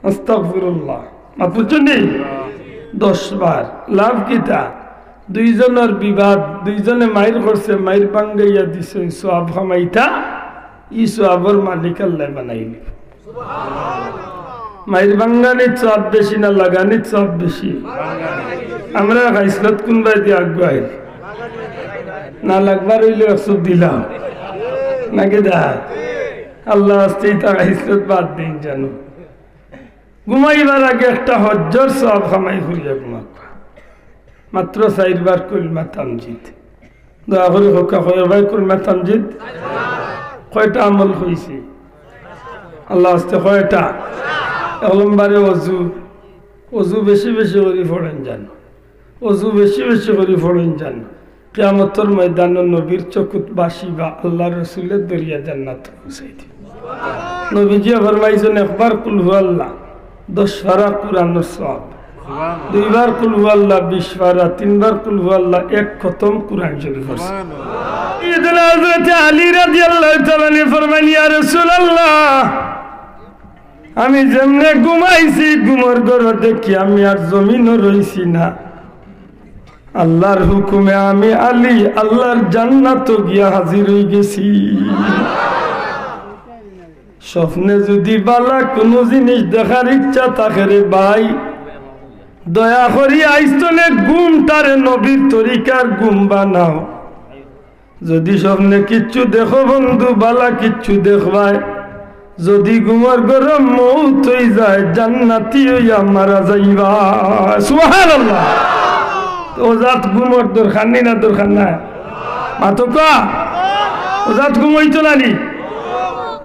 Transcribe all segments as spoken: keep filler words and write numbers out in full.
আস্তাগফিরুল্লাহ। মাত বুঝছইন নি? দশ বার। লাভ কিতা? দুইজনর বিবাদ, দুইজনে মাইর করছে, মাইর ভাঙ্গাইয়া দিছে, সওয়াব কামাইতা, ই সওয়াবর মালিক আল্লায় বানাইলিবো। মাইর ভাঙ্গানিত সওয়াব বেশি না লাগানিত সওয়াব বেশি? আমরার খাইছলত কুনবায়দি আগুয়াইল? না লাগবার অইলে একশো দিলাম। নাকি দা? আল্লার ওয়াস্তে ইতা খাইছলত বাদ দেইন জানো। ঘুমাইবার আগে একটা হজ্জর সওয়াব কামাই করিয়া ঘুমাউক্কা। মাত্র চাইরবার কলমা তামজিদ। দয়া করি কউক্কা, কয়বার কলমা তামজিদ? কয়টা আমল কইছি? আল্লার ওয়াস্তে কয়টা? এক নম্বরে অজু। অজু বেশি বেশি করি পড়ইন জানো। অজু বেশি বেশি করি পড়ইন জানো। কিয়ামতর ময়দানো নবীর চকুত ভাসিবা, আল্লার রসুলে ধরিয়া জান্নাতো পৌঁছাই দিবা। নবীজিয়ে ফরমাইছইন, একবার কুল হু আল্লাহ, দশ পারা কুরআনর সওয়াব। দুইবার কুল হু আল্লাহ, বিশ পারা, তিনবার কুল হু আল্লাহ, এক খতম কুরআন শরীফ পড়ছে। সুবহানাল্লাহ। ইদিন হযরতে আলী রাদিয়াল্লাহু তাআলা আনহু ফরমাইন, ইয়া রাসূলুল্লাহ, আমি যেমনে ঘুমাইছি, ঘুমর ঘরো দেখি আমি আর জমিনো রইছি না। আল্লার হুকুমে আমি আলী আল্লার জান্নাতো গিয়া হাজির অইগেছি। স্বপ্নে যুদি বালা কুনু জিনিস দেখার ইচ্ছা থাকে রে ভাই, দয়া করি আইজ তনে ঘুমটারে নবীর তরিকার ঘুম বানাও। যুদি স্বপ্নে কিচ্ছু দেখো বন্ধু, বালা কিচ্ছু দেখবায়। যুদি ঘুমর ঘরো মউত অইযায়, জান্নাতি অইয়া মারা যাইবা। সুবহানাল্লাহ। তো অউ জাত ঘুমর দরকার নি না দরকার নায়? মাতউক্কা। অউ জাত ঘুম অইতো না নি?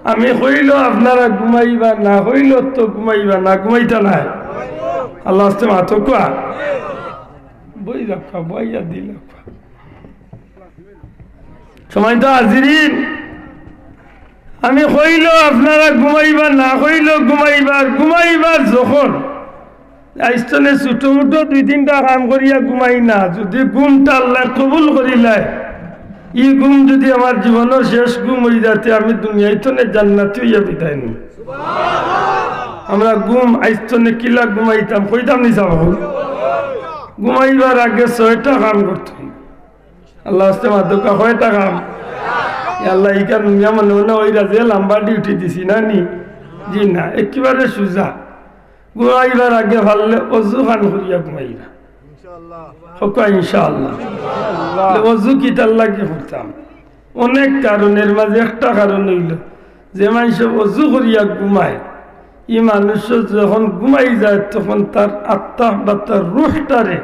আমি কইলো আপনারা ঘুমাইবা, না কইলো তো ঘুমাইবা না, ঘুমাইতা নায়। আল্লার ওয়াস্তে মাতউক্কা। বই রাখা, বইয়া দিল। সম্মানিত হাজিরিন, আমি কইলো আপনারা ঘুমাইবা, না কইলো ঘুমাইবা, ঘুমাইবা যখন, আইজ তনে ছোটো-মোটো দুই-তিনটা কাম করিয়া ঘুমাই না, যুদি ঘুমটা আল্লায় কবুল করিলায়, ই ঘুম যুদি আমার জীবনর শেষ ঘুম অইযায়, তে আমি দুনিয়াত তনে জান্নাতি অইয়া বিদায় নিমু। আমরা ঘুম আইজ তনে কিলা ঘুমাইতাম, কইতাম নি সাব? ঘুমাইবার আগে ছয়টা কাম করতে অইবো। আল্লার ওয়াস্তে মাতউক্কা, কয়টা কাম? এ আল্লাহ, ইখান হুনিয়া মনে মনে কইরা যে লাম্বা duty দিছি না নি? জি না, একেবারে সুজা। ঘুমাইবার আগে পারলে অজু খান করিয়া ঘুমাইবা। কউক্কা ইনশাআল্লাহ। অজু কিতার লাগি করতাম? অনেক কারণর মাঝে একটা কারণ অইলো, যে মানষে অজু করিয়া ঘুমায়, ই মানুষ যখন ঘুমাই যায়, তখন তার আত্মা বা তার রুহটারে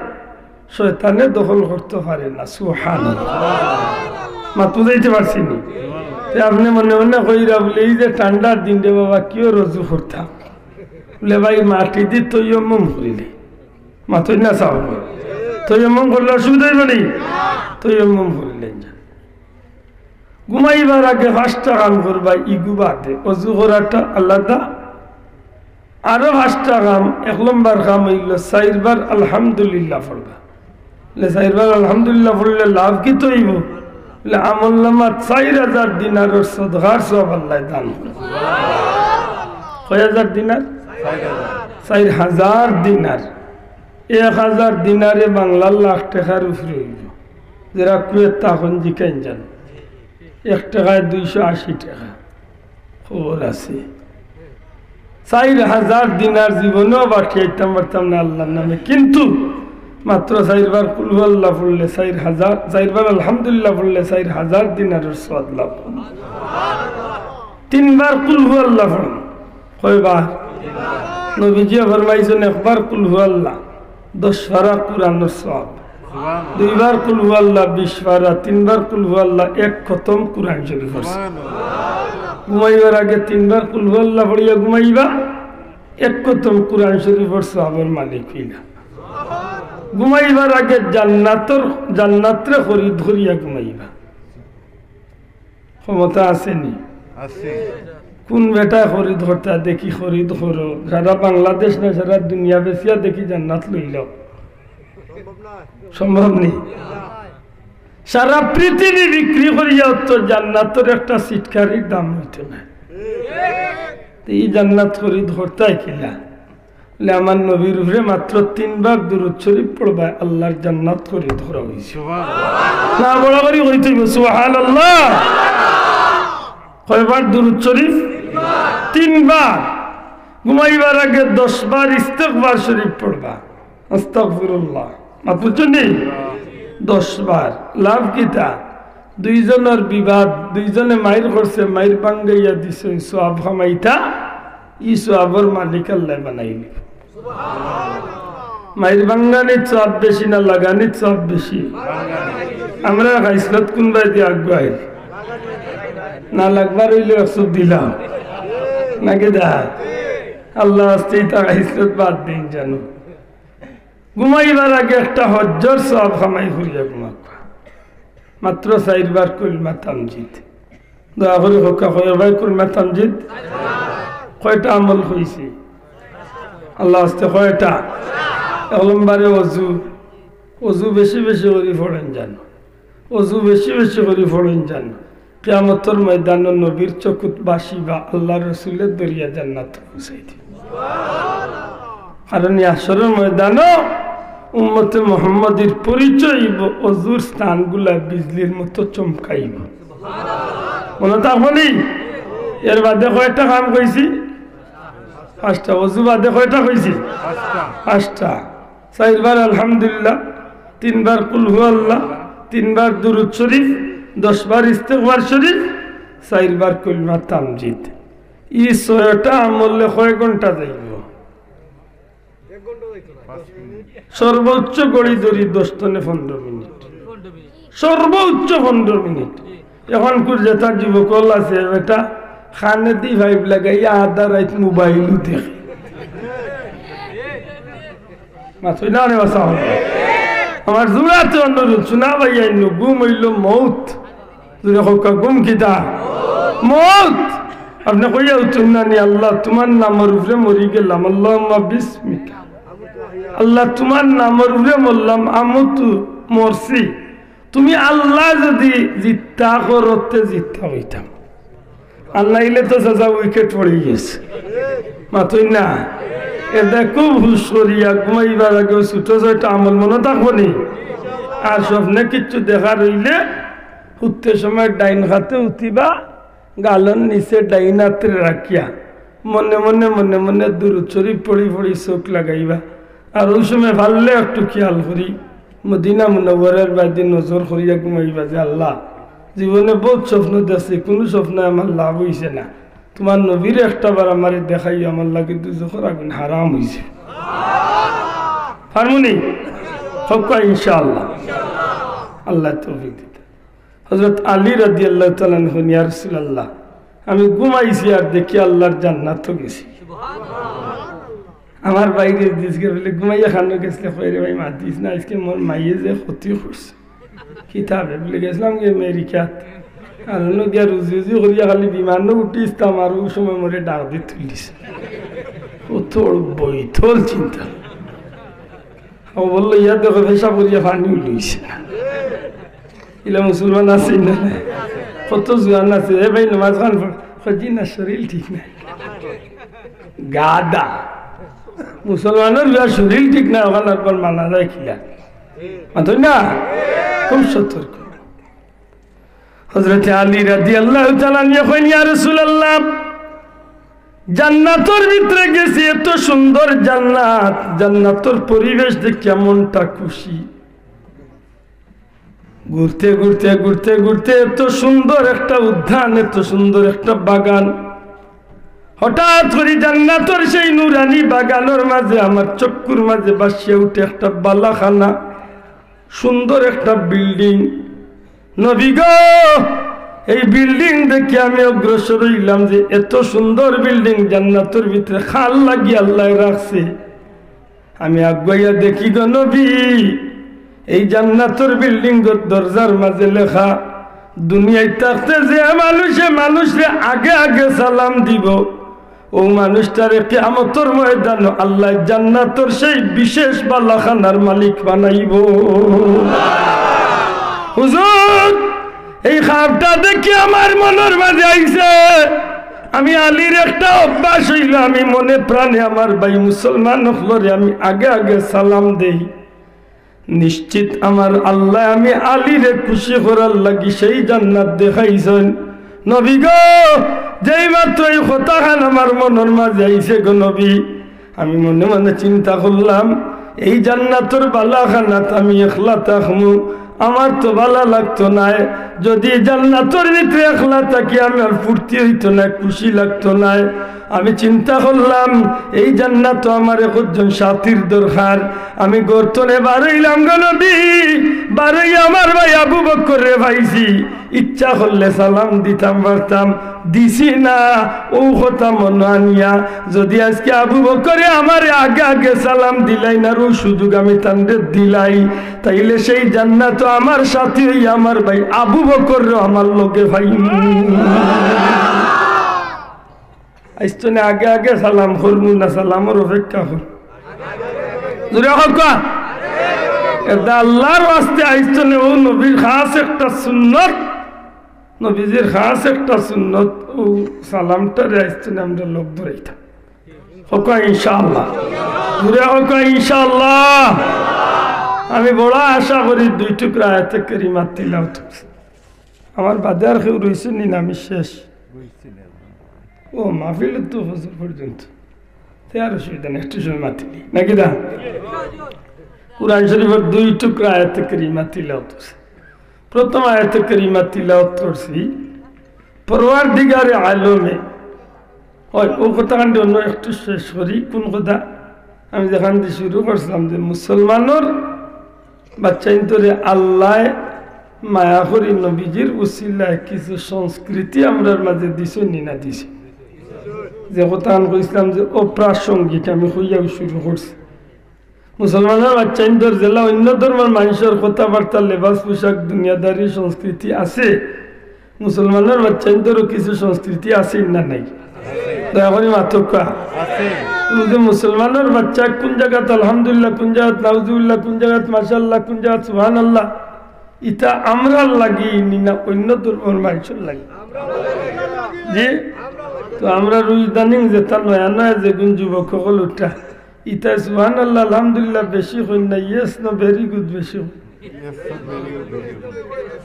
শয়তানে দখল করতো পারে না। সুবহানাল্লাহ। মাত বুঝাইতে পারছি নি? তে আপনে মনে মনে কইরা বুলে, "ই যে ঠান্ডার দিন রে বাবা, কিওর অজু করতাম?" বুলে, "ভাই, মাটিদি তৈয়ম্মুম করিলে।" মাতইন না সাব? তৈয়ম্মুম করলে অসুবিধা অইবো নি? তৈয়ম্মুম করিলে। ঘুমাইবার আগে পাঁচটা কাম করবা, ইগু বাদে, অজু করাটা আলাদা। আরো পাঁচটা কাম, এক নম্বর কাম অইলো চাইরবার আলহামদুলিল্লাহ পড়বা। বুলে, "চাইরবার আলহামদুলিল্লাহ পড়লে লাভ কিতা অইবো?" বুলে, "আমলনামাত চাইর হাজার দিনারর সদকার সওয়াব আল্লায় দান করবা।" কয় হাজার দিনার? চাইর হাজার দিনার। এক হাজার দিনারে বাংলার লাখ টেকার উপরে অইবো। যেরা কুয়েত থাকইন জিকাইন জানো, এক টেকায় দুইশো আশি টেকা। খবর আছে। চাইর হাজার দিনার জীবনেও বাকি আইতাম পারতাম না আল্লার নামে, কিন্তু মাত্র চাইরবার কুল হু আল্লাহ পড়লে চাইর হাজার, চাইরবার আলহামদুলিল্লাহ পড়লে চাইর হাজার দিনারর সওয়াব লাভ। তিনবার কুল হু আল্লাহ পড়ুন। কয়বার? নবীজিয়ে ফরমাইছইন, একবার কুল হু আল্লাহ, দশ পারা কুরআনর সওয়াব। দুইবার কুল হু আল্লাহ, বিশ পারা, তিনবার কুল হু আল্লাহ, এক খতম কুরআন শরীফ পড়ছে। ঘুমাইবার আগে তিনবার কুল হু আল্লাহ পড়িয়া ঘুমাইবা, এক খতম কুরআন শরীফর সওয়াবর মালিক অইলা। ঘুমাইবার আগে জান্নাতর, জান্নাতরে খরিদ করিয়া ঘুমাইবা। ক্ষমতা আছে নি? আছে। কোন বেটা খরিদ করতা দেখি খরিদ করো, সারা বাংলাদেশ না সারা দুনিয়া বেচিয়া দেখি জান্নাত লইল। সম্ভব নি? সারা পৃথিবী বিক্রি করিয়া তো জান্নাতর একটা সিটকারির দাম অইতো না। তো ই জান্নাত খরিদ করতায় কিলা? বলে, "আমার নবীর উপরে মাত্র তিনবার দুরূদ শরীফ পড়বায়, আল্লাহর জান্নাত খরিদ করা অইছে।" না, বড় করি কইতে অইবো, সুবহানাল্লাহ। কয়বার দুরূদ শরীফ? তিনবার। ঘুমাইবার আগে দশ বার ইস্তেগফার শরীফ পড়বা, আস্তাগফিরুল্লাহ। মাত বুঝছইন নি? দশ বার। লাভ কিতা? দুইজনর বিবাদ, দুইজনে মাইর করছে, মাইর ভাঙ্গাইয়া দিছে, সওয়াব কামাইতা, ই সওয়াবর মালিক আল্লায় বানাইলিবো। মাইর ভাঙ্গানিত সওয়াব বেশি না লাগানিত সওয়াব বেশি? আমরা খাইছলত কুনবায়দি আগুয়াইল? না লাগবার অইলে একশো দিলাম। নাকি দা? আল্লাহ আস্তে ইতা খাইছলত বাদ দেইন জানো। ঘুমাইবার আগে একটা হজ্জর সওয়াব কামাই করিয়া ঘুমাউক্কা। মাত্র চাইরবার কলমা তামজিদ। দয়া করি কউক্কা, কয়বার কলমা তামজিদ? কয়টা আমল কইছি? আল্লাহ আস্তে কয়টা? এক নম্বরে অজু। অজু বেশি বেশি করি পড়ইন জানো। অজু বেশি বেশি করি পড়ইন জানো। কিয়ামতর ময়দানো নবীর চকুত বাসিবা, আল্লাহর রসুলে ধরিয়া জান্নাত পৌঁছাই দিবা। কারণ এই হাশরর ময়দানো উম্মতে মুহাম্মাদির পরিচয় অইবো অজুর স্থানগুলা বিজলির মতো চমকাইবো। মনো থাকবো নি? এর বাদে কয়টা কাম কইছি? পাঁচটা। অজু বাদে কয়টা কইছি? পাঁচটা। চাইরবার আলহামদুলিল্লাহ, তিনবার কুল হু আল্লাহ, তিনবার দুরূদ শরীফ, দশবার ইস্তেগফার শরীফ, চাইরবার কলমা তামজিদ। ই ছয়টা আমলে কয় ঘন্টা যাইবো? সর্বোচ্চ ঘড়ি ধরি দশ তনে পনেরো মিনিট, সর্বোচ্চ পনেরো মিনিট। অখনকুর যেতা যুবক অকল আছে, বেটা কানেদি পাইপ লাগাইয়া আধা রাইত মোবাইলও দেখে। মাতইন না রে বাছা। আমার জুড়াতে অনুরোধ, শুনা ভাই, আইন ঘুম অইলো মউত। জুড়ে কউক্কা, ঘুম কিতা? মউত। আপনে কইয়া উঠইন না নি, "আল্লাহ, তুমার নামর উপরে মরি গেলাম, আল্লাহুম্মা বিসমিকা।" আল্লাহ, তুমার নামর উপরে মরলাম, আমুতু, মরছি। তুমি আল্লাহ যদি জিততা করতে জিততা অইতাম, আর নাইলে তো চাচা উইকেট পড়ি গেছে। মাতইন না। এরদায় খুব হুশ করিয়া ঘুমাইবার আগেও ছোট ছোট আমল মনো থাকবো নি। আর স্বপ্নে কিচ্ছু দেখার অইলে হুততে সময় ডাইন কাতে হুতিবা, গালর নিচে ডাইন আতরে রাখিয়া মনে মনে মনে মনে দুরূদ শরীফ পড়ি পড়ি চউখ লাগাইবা। আর অউ সময় পারলে একটু খিয়াল করি মদিনা মুনাওয়ারার বায়দি নজর করিয়া ঘুমাইবা যে, "আল্লাহ, জীবনে বউত স্বপ্ন দেখছি, কুনু স্বপ্নে আমার লাভ অইছে না। তুমার নবীরে একটা বার আমারে দেখাইও, আমার লাগি দুজখর আগুন হারাম অইছে।" পারমু নি? কউক্কা ইনশাআল্লাহ। আল্লায় তৌফিক দিতা। হযরত আলী রাদিয়াল্লাহু তাআলা আনহু কইন, "ইয়া রাসূলুল্লাহ, আমি ঘুমাইছি আর দেখি আল্লাহর জান্নাতো গেছি।" আমার ভাইরে জিগাইছি, বলে, "ঘুমাইয়া কানো গেছলে?" কয়, "রে ভাই, মাতিস না, আইজকে মোর মাইয়ে যে ক্ষতি করছে।" কিতা বে? বলে, "গেছলাম গি আমেরিকাত, আর অনো গিয়া রুজি রুজি করিয়া খালি বিমানো উঠিছতাম, আর অউ সময় মোরে ডাক দি তুলিছে।" অত বইতল চিন্তা। ও বললো, "ইয়া দেখো, পেশাব করিয়া পানি উলিছে।" ইলা মুসলমান আছে না? কত জুয়ান আছে, "এ ভাই, নমাজ খান পড়।" কয়, "জি না, শরীর ঠিক নাই।" গাধা। মুসলমানর যা শরীর ঠিক নাই, অখান একবার মানা যায় কিলা? মাতইন না? খুব সতর্ক। হযরতে আলী রাদিয়াল্লাহু তাআলা আনহু কইন, "ইয়া রাসূলুল্লাহ, জান্নাতর ভিতরে গেছি, এত সুন্দর জান্নাত, জান্নাতর পরিবেশ দেখিয়া মনটা খুশি।" ঘুরতে ঘুরতে ঘুরতে ঘুরতে এত সুন্দর একটা উদ্যান, এত সুন্দর একটা বাগান, হঠাৎ করি জান্নাতর সেই নুরানি বাগানর মাঝে আমার চক্ষুর মাঝে ভাসিয়া উঠে একটা বালাখানা, সুন্দর একটা বিল্ডিং। নবী গো, এই বিল্ডিং দেখি আমি অগ্রসর অইলাম যে এত সুন্দর বিল্ডিং জান্নাতর ভিতরে কার লাগি আল্লায় রাখছে। আমি আগুয়াইয়া দেখি গো নবী, এই জান্নাতর বিল্ডিংর দরজার মাঝে লেখা, "দুনিয়াত থাকতে যে মানুষে মানুষরে আগে আগে সালাম দিবো, অউ মানুষটারে কিয়ামতর ময়দানো আল্লায় জান্নাতর সেই বিশেষ বালাখানার মালিক বানাইবো।" হুজুর, এই খাবটা দেখি আমার মনর মাঝে আইছে, আমি আলীর একটা অভ্যাস অইলো, আমি মনে প্রাণে আমার ভাই মুসলমান অকলরে আমি আগে আগে সালাম দেই। নিশ্চিত আমার আল্লায় আমি আলীরে খুশি করার লাগি সেই জান্নাত দেখাইছইন। নবী গো, যেই মাত্র এই কথাখান আমার মনর মাঝে আইছে গো নবী, আমি মনে মনে চিন্তা করলাম, এই জান্নাতর বালাখানাত আমি একলা থাকমু, আমার তো বালা লাগতো নায়। যদি জান্নাতর ভিতরে একলা থাকি, আমার ফুর্তি অইতো নায়, খুশি লাগতো নায়। আমি চিন্তা করলাম, এই জান্নাতো আমার একজন সাথীর দরকার। আমি ঘর তনে বারইলাম গো নবী, বারইয়া আমার ভাই আবু বকররে পাইছি। ইচ্ছা করলে সালাম দিতাম পারতাম, দিছি না। অউ কথা মনো আনিয়া যদি আজকে আবু বকরে আমারে আগে আগে সালাম দিলাইন আর অউ সুযোগ আমি তানরে দিলাই, তাইলে সেই জান্নাতো আমার সাথী অইয়া আমার ভাই আবু বকররেও আমার লগে পাইমু। আইজতনে আগে আগে সালাম করমু না সালামর অপেক্ষা করমু? জোরে কউক্কা। এটা আল্লাহর ওয়াস্তে আইজতনে অউ নবীর খাস একটা সুন্নত, নবীজির খাস একটা সুন্নত, অউ সালামটারে আইজতনে আমরা লগ ধরাইতাম। কউক্কা ইনশাআল্লাহ। জোরে কউক্কা ইনশাআল্লাহ। আমি বড় আশা করি দুই টুকরা আয়াতে কারিমা তিলাওয়াত করছি। আমার বাদে আর কেউ রইছে নি না? আমি শেষ। ও, মাহফিল তো ফজর পর্যন্ত। তে আর অসুবিধা নাই, একটু সময় মাতিলি। নাকি দা? কোরআন শরীফর দুই টুকরা আয়াতে কারিমা তিলাওয়াত করছি। প্রথম আয়াতে কারিমা তিলাওয়াত করছি, পরওয়ারদিগারে আলমে। অয়, অউ কথাখান অনো একটু শেষ করি। কোন কথা? আমি যেখান দি শুরু করছিলাম যে মুসলমানর বাচ্চাইন্তরে আল্লায় মায়া করি নবীজির উসিলায় কিছু সংস্কৃতি আমরার মাঝে দিছইন নি না দিছইন? যে কথাখান কইছিলাম যে অপ্রাসঙ্গিক, আমি কইয়াউ শুরু করছি। মুসলমানর বাচ্চাইন্তর যেলা অইন্য ধর্মর মানষর কথাবার্তা, লেবাস, পোশাক, দুনিয়াদারি সংস্কৃতি আছে, মুসলমানর বাচ্চাইন্তরও কিছু সংস্কৃতি আছে না নাই? দয়া করি মাতউক্কা। আছে। তুমি যে মুসলমানর বাচ্চা কোন জাগাত আলহামদুলিল্লাহ, কোন জাগাত নাউজুবিল্লাহ, কোন জাগাত মাশাআল্লাহ, কোন জাগাত সুবহানাল্লাহ, ইতা আমরার লাগি নি না অইন্য ধর্মর মানষর লাগি? জি? তো আমরার ইদানিং যেতা নয়া নয়া যেগুন যুবক অকল উঠরা, ইতায় সুবহানাল্লাহ, আলহামদুলিল্লাহ বেশি কইন না, yes no very good বেশি কইন।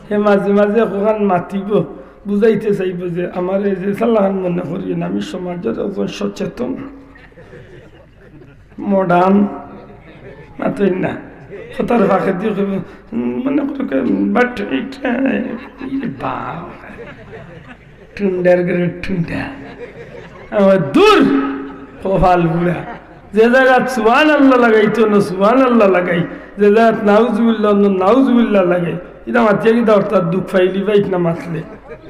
হে মাঝে মাঝে অখান মাতিবো, বুঝাইতে চাইবো যে আমারে যে সালাখান মনে করিও না, আমি সমাজর একজন সচেতন, modern, মাতইন না। কথার ফাঁকে দিয়া কইবো, উম, মনে করো কে, but এটা, ইরে বাবা। টুন্ডার ঘরর টুন্ডা। আমার দূর, কপাল পুড়া। যে জাগাত সুবহানাল্লাহ লাগাইতো অনো সুবহানাল্লাহ লাগাই, যে জাগাত নাউজুবিল্লাহ অনো নাউজুবিল্লাহ লাগাই। ইতা মাতিয়া কিতা অর্থাৎ দুখ পাইলি বা ইতা মাতলে।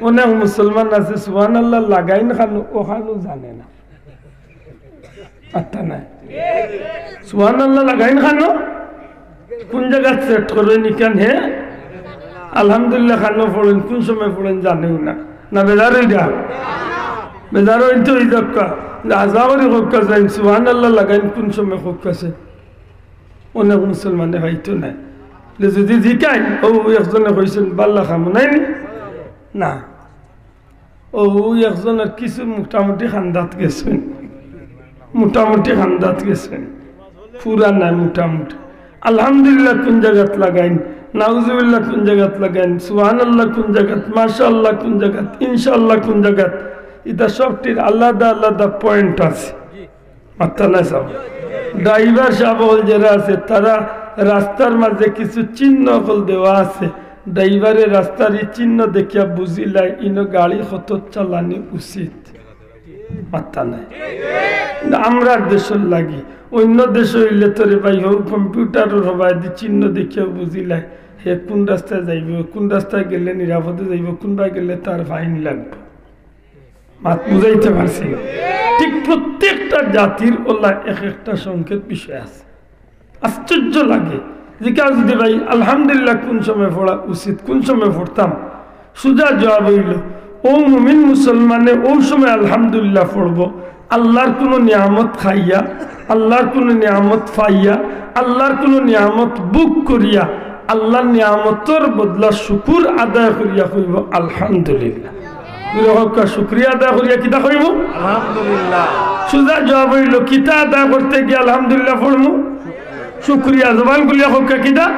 অনেক মুসলমান আছে সুবহানাল্লাহ লাগাইন খানো, অখানও জানে না। আত্তা নাই। সুবহানাল্লাহ লাগাইন খানো? কোন জাগাত set করইন ইখান হে? আলহামদুলিল্লাহ খানো পড়ইন, কোন সময় পড়ইন জানেও না। না বেজার অইরা? বেজার অইন তো অই যাউক্কা। আশা করি কউক্কা যাইন, সুবহানাল্লাহ লাগাইন কোন সময় কউক্কা যাইন। অনেক মুসলমানে পাইতো নায়। যে যদি জিকাইন, অউ একজনে কইছইন, বালা কাম নায় নি? না। অউ একজনর কিছু মোটামুটি খান্দাত গেছইন, মোটামুটি খান্দাত গেছইন, পুরা নায় মোটামুটি। আলহামদুলিল্লাহ কোন জাগাত লাগাইন, নাউজুবিল্লাহ কোন জাগাত লাগাইন, সুবহানাল্লাহ কোন জাগাত, মাশাআল্লাহ কোন জাগাত, ইনশাআল্লাহ কোন জাগাত, ইতা সবটির আলাদা আলাদা point আছে। মাতরা না সাব। Driver সাব অকল যেরা আছে, তারা রাস্তার মাঝে কিছু চিহ্ন অকল দেওয়া আছে। Driver এ রাস্তার ই চিহ্ন দেখিয়া বুঝিলায়, ইনো গাড়ি কত চালানি উচিত। মাতরা নাই। কিন্তু আমরার দেশর লাগি, অইন্য দেশো অইলে তো রে ভাই, হউ computer অর হবায়দি চিহ্ন দেখিয়া বুঝিলায়, হে কোন রাস্তায় যাইবো, কোন রাস্তায় গেলে নিরাপদে যাইবো, কোনবায় গেলে তার fine লাগবো। মাত বুঝাইতে পারছি? ঠিক প্রত্যেকটা জাতির অলা এক একটা সংকেত বিষয় আছে। আশ্চর্য লাগে। জিকাও যদি ভাই, আলহামদুলিল্লাহ কোন সময় পড়া উচিত, কোন সময় পড়তাম? সুজা জবাব অইলো, অউ মুমিন মুসলমানে অউ সময় আলহামদুলিল্লাহ পড়বো, আল্লার কুনু নিয়ামত খাইয়া, আল্লার কুনু নিয়ামত পাইয়া, আল্লার কুনু নিয়ামত ভোগ করিয়া, আল্লার নিয়ামতর বদলা শুকুর আদায় করিয়া কইবো আলহামদুলিল্লাহ। জোরে কউক্কা, শুকরিয়া আদায় করিয়া কিতা কইমু? আলহামদুলিল্লাহ। সুজা জুয়াব অইলো, কিতা আদায় করতে গিয়া আলহামদুলিল্লাহ পড়মু? শুকরিয়া। জবান খুলিয়া কউক্কা, কিতা?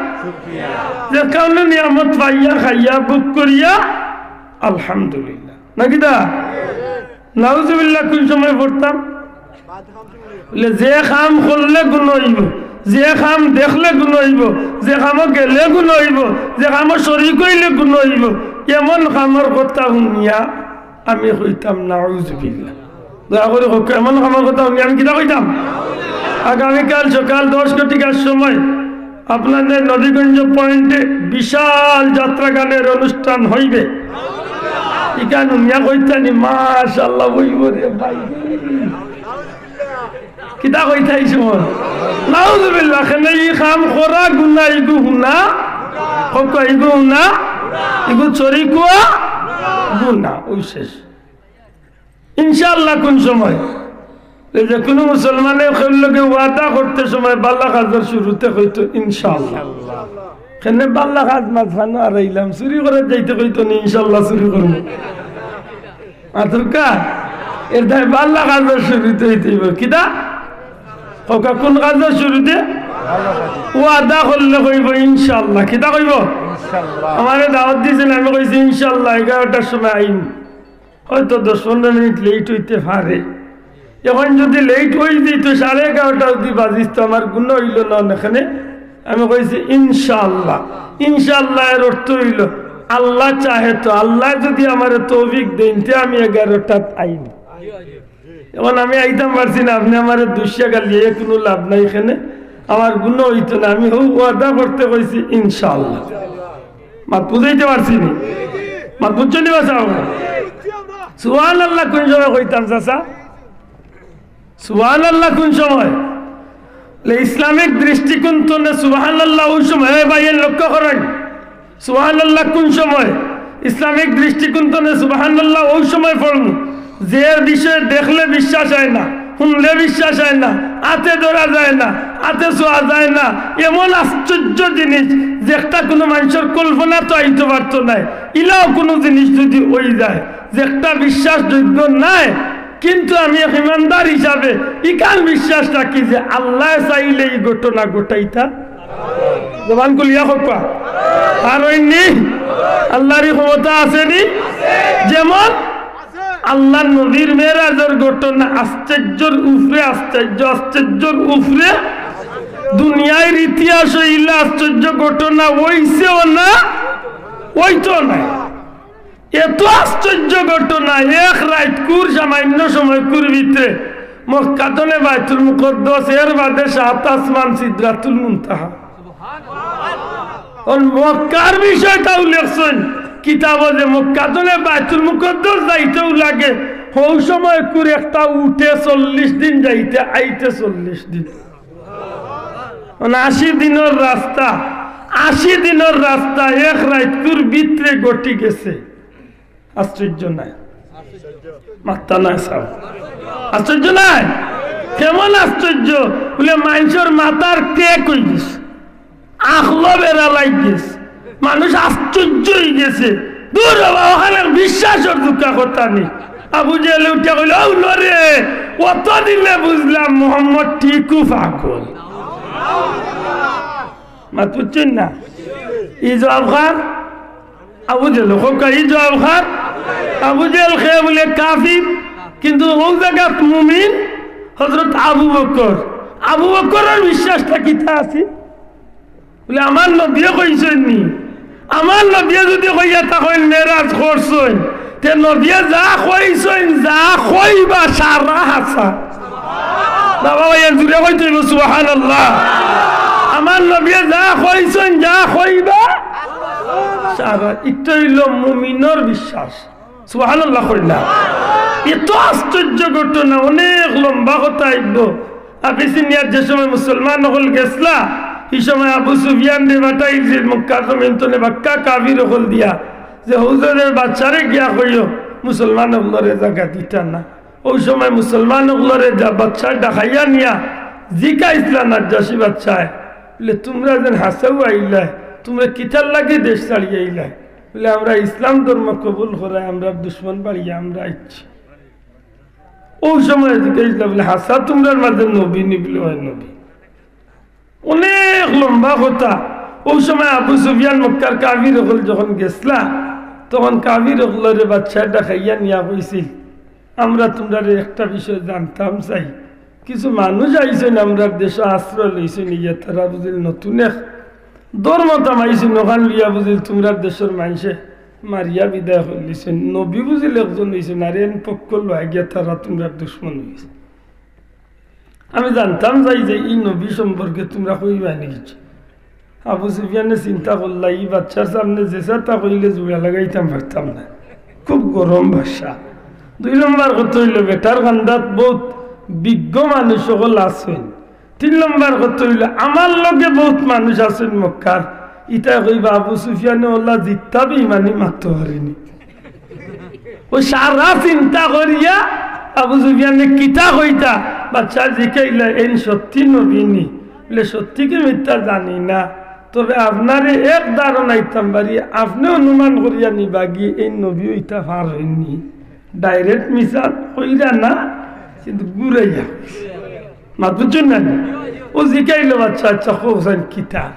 যে কারণে নিয়ামত পাইয়া, খাইয়া, ভোগ করিয়া, আলহামদুলিল্লাহ। না কিতা? নাউজুবিল্লাহ কুন সময় পড়তাম? বুলে, যে কাম করলে গুনা অইবো, যে কাম দেখলে গুনা অইবো, যে কামো গেলে গুনা অইবো, যে কামো শরিক অইলে গুনা অইবো, এমন কামর কথা হুনিয়া আমি কইতাম নাউজুবিল্লাহ। দয়া করি কউক্কা, এমন কামর কথা হুনিয়া আমি কিতা কইতাম? আগামীকাল সকাল দশ ঘটিকার সময় আপনাদের নবীগঞ্জ পয়েন্টে বিশাল যাত্রা গানের অনুষ্ঠান অইবে। ইখান হুনিয়া কইতানি, মাশাআল্লাহ, অইবো রে ভাই। কিতা কইতায় ই সময়? নাউজুবিল্লাহ। কেনে ই কাম করা গুনা, ইগু হুনা, কউক্কা ইগু হুনা, ইগু শরিক অওয়া গুনা, অউ শেষ। ইনশাআল্লাহ কুন সময়? এই যে কুনু মুসলমানে কেউর লগে ওয়াদা করতে সময় ভালা কাজর শুরুতে কইতো ইনশাআল্লাহ। কেনে ভালা কাজ মাঝখানো হারাইলাম, চুরি করাত যাইতে কইতো নি ইনশাআল্লাহ চুরি করমু। মাতুক্কা, এর দায় ভালা কাজর শুরুতে অইতে অইবো। কিতা? কউক্কা কুন কাজর শুরুতে? ওয়াদা করলে কইবো ইনশাআল্লাহ। কিতা কইবো? ইনশাআল্লাহ। আমারে দাওয়াত দিছইন, আমি কইছি ইনশাআল্লাহ এগারোটার সময় আইমু। হয়তো দশ পনেরো মিনিট লেট অইতে পারে। অখন যুদি লেট অইযিতো, সাড়ে এগারোটা যুদি বাজিতো, আমার গুনা অইলো না অনে। আমি কইছি ইনশাআল্লাহ। ইনশাআল্লাহ এর অর্থ অইলো, আল্লাহ চাহে তো, আল্লায় যুদি আমারে তৌফিক দেইন, তে আমি এগারোটাত আইমু। অখন আমি আইতাম পারছি না, আপনে আমারে দুষিয়া গালিয়া কুনু লাভ নাই কেনে, আমার গুনা অইতো না। আমি হউ ওয়াদা করতে কইছি ইনশাআল্লাহ। মাত বুঝাইতে পারছি নি? মাত বুঝছো নি বা? সুবহানাল্লাহ কুন সময় কইতাম চাচা? সুবহানাল্লাহ কুন সময়? লে ইসলামিক দৃষ্টিকোণ তনে সুবহানাল্লাহ অউ সময়, এ ভাইয়াইন লক্ষ্য করইন, সুবহানাল্লাহ কুন সময়? ইসলামিক দৃষ্টিকোণ তনে সুবহানাল্লাহ অউ সময় পড়মু, যে বিষয়ে দেখলে বিশ্বাস অয় না, হুনলে বিশ্বাস অয় না, আতে ধরা যায় না, আতে ছোঁয়া যায় না, এমন আশ্চর্য জিনিস যেটা কুনু মানষর কল্পনাত আইতো পারতো নায়। ইলাও কুনু জিনিস যুদি অইযায়, যেটা বিশ্বাসযোগ্য নায়, কিন্তু আমি এক ইমানদার হিসাবে ইখান বিশ্বাস রাখি যে আল্লায় চাইলে ই ঘটনা ঘটাইতা। জবান খুলিয়া কউক্কা। আর অইন্নি আল্লারই ক্ষমতা আছে নি? যেমন আল্লার নবীর মেরাজর ঘটনা আশ্চর্যর উপরে আশ্চর্য, আশ্চর্যর উপরে। দুনিয়ার ইতিহাসো ইলা আশ্চর্য ঘটনা অইছেও না, অইতো নায়। এত আশ্চর্য ঘটনা, এক রাইতকুর সামান্য সময়কুর ভিতরে মক্কা তনে বাইতুল মুকাদ্দাস, এর বাদে সাত আসমান সিদরাতুল মুনতাহা। অখন মক্কার বিষয়টা উল্লেখ অইছে কিতাবো যে মক্কা তনে বাইতুল মুকাদ্দাস যাইতেও লাগে, হউ সময়কুর একটা উটে চল্লিশ দিন যাইতে, আইতে চল্লিশ দিন। মানে আশি দিনর রাস্তা, আশি দিনর রাস্তা এক রাইতকুর ভিতরে ঘটি গেছে। আশ্চর্য নায়? মাত্তা নায় সাব। আশ্চর্য নায়? কেমন আশ্চর্য? বুলে মানষর মাথার ক্র্যাক অইগেছে, আকলো বেড়া লাগিগেছে, মানুষ আশ্চর্য অইগেছে। দূর বাবা, অখান বিশ্বাসর দুকা কথা নি। আবু জেহেলে উঠিয়া কইলো, "অউ নরে, অত দিনে বুঝলাম মোহাম্মদ ঠিকউ পাগল।" মাত বুঝছইন না? ই জবাব কার? আবু জেহেল। কউক্কা, ই জবাব কার? আবু জেহেল কে বুলে কাফির, কিন্তু অউ জাগাত মুমিন হযরত আবু বকর। আবু বকরর বিশ্বাসটা কিতা আছিল? বুলে, আমার নবীয়ে কইছইন নি? আমার নবীয়ে যুদি কইয়া থাকইন মেরাজ করছইন, তে নবীয়ে যা কইছইন, যা কইবা সারা হাছা। বাবা ভাই, জুরে কইতে অইবো সুবহানাল্লাহ। আমার নবীয়ে যা কইছইন, যা কইবা সারা। ইটা অইলো মুমিনর বিশ্বাস। সুবহানাল্লাহ কইলা। এত আশ্চর্য ঘটনা, অনেক লম্বা কথা আইবো। আবিসিনিয়াত যে সময় মুসলমান অকল গেছলা, ই সময় আবু সুফিয়ানরে পাঠাইছিল মক্কার জমিন তনে বাক্কা কাফির অকল দিয়া, যে হুজুরের বাদশারে গিয়া কইও, মুসলমান অকলরে জাগা দিতা না। অউ সময় মুসলমান অকলরে যা বাদশায় ডাকাইয়া নিয়া জিকাইছলা নাজ্জাশী বাদশায়, বুলে, "তুমরা যেন হাছাউ আইলায়, তুমরা কিতার লাগি দেশ ছাড়িয়া আইলায়?" বুলে, "আমরা ইসলাম ধর্ম কবুল করায় আমরার দুশমন বাড়িয়া আমরা আইছি।" অউ সময় জিকাইলা বুলে, "হাছা তুমরার মাঝে নবী নি?" বুলে, "অয় নবী।" অনেক লম্বা কথা। অউ সময় আবু সুফিয়ান মক্কার কাফির অকল যখন গেছলা, তখন কাফির অকলরে বাদশায় ডাকাইয়া নিয়া কইছিল, "আমরা তুমরারে একটা বিষয় জানতাম চাই। কিছু মানুষ আইছইন আমরার দেশো আশ্রয় লইছইন, ইয়া তারা বুঝিল নতুন এক ধর্ম তামাইছইন, অখান লইয়া বুঝিল তুমরার দেশর মানষে মারিয়া বিদায় করিলিছইন। নবী বুঝিল একজন অইছইন, আর এন পক্ষ লইয়া গিয়া তারা তুমরার দুশমন অইছে। আমি জানতাম চাই যে ই নবী সম্পর্কে তুমরা কইবায় নি কিছু।" আবু সুফিয়ানে চিন্তা করলা, "ই বাদশার সামনে যেছা তা কইলে জুড়া লাগাইতাম পারতাম না, খুব গরম বাদশা।" দুই নম্বর কথা অইলো, বেটার কান্দাত বউত বিজ্ঞ মানুষ অকল আছইন। তিন নম্বর কথা অইলো, আমার লগে বউত মানুষ আছইন মক্কার, ইতায় কইবা আবু সুফিয়ানে অলা জিত্তা বেইমানি মাততো পারেনি। অউ সারা চিন্তা করিয়া আবু সুফিয়ানে কিতা কইতা, বাদশায় জিকাইলা, "এইন সত্যি নবী নি?" বুলে, "সত্যি কি মিথ্যা জানি না, তবে আপনারে এক ধারণা দিতাম পারি, আপনে অনুমান করিয়া নিবাগি এইন নবী অইতা পারইন নি।" Direct মিছা কইরা না, কিন্তু ঘুরাইয়া। মাত বুঝছইন না নি? অউ জিকাইলা, "বাদশা, আচ্ছা, কও চাইন কিতা?"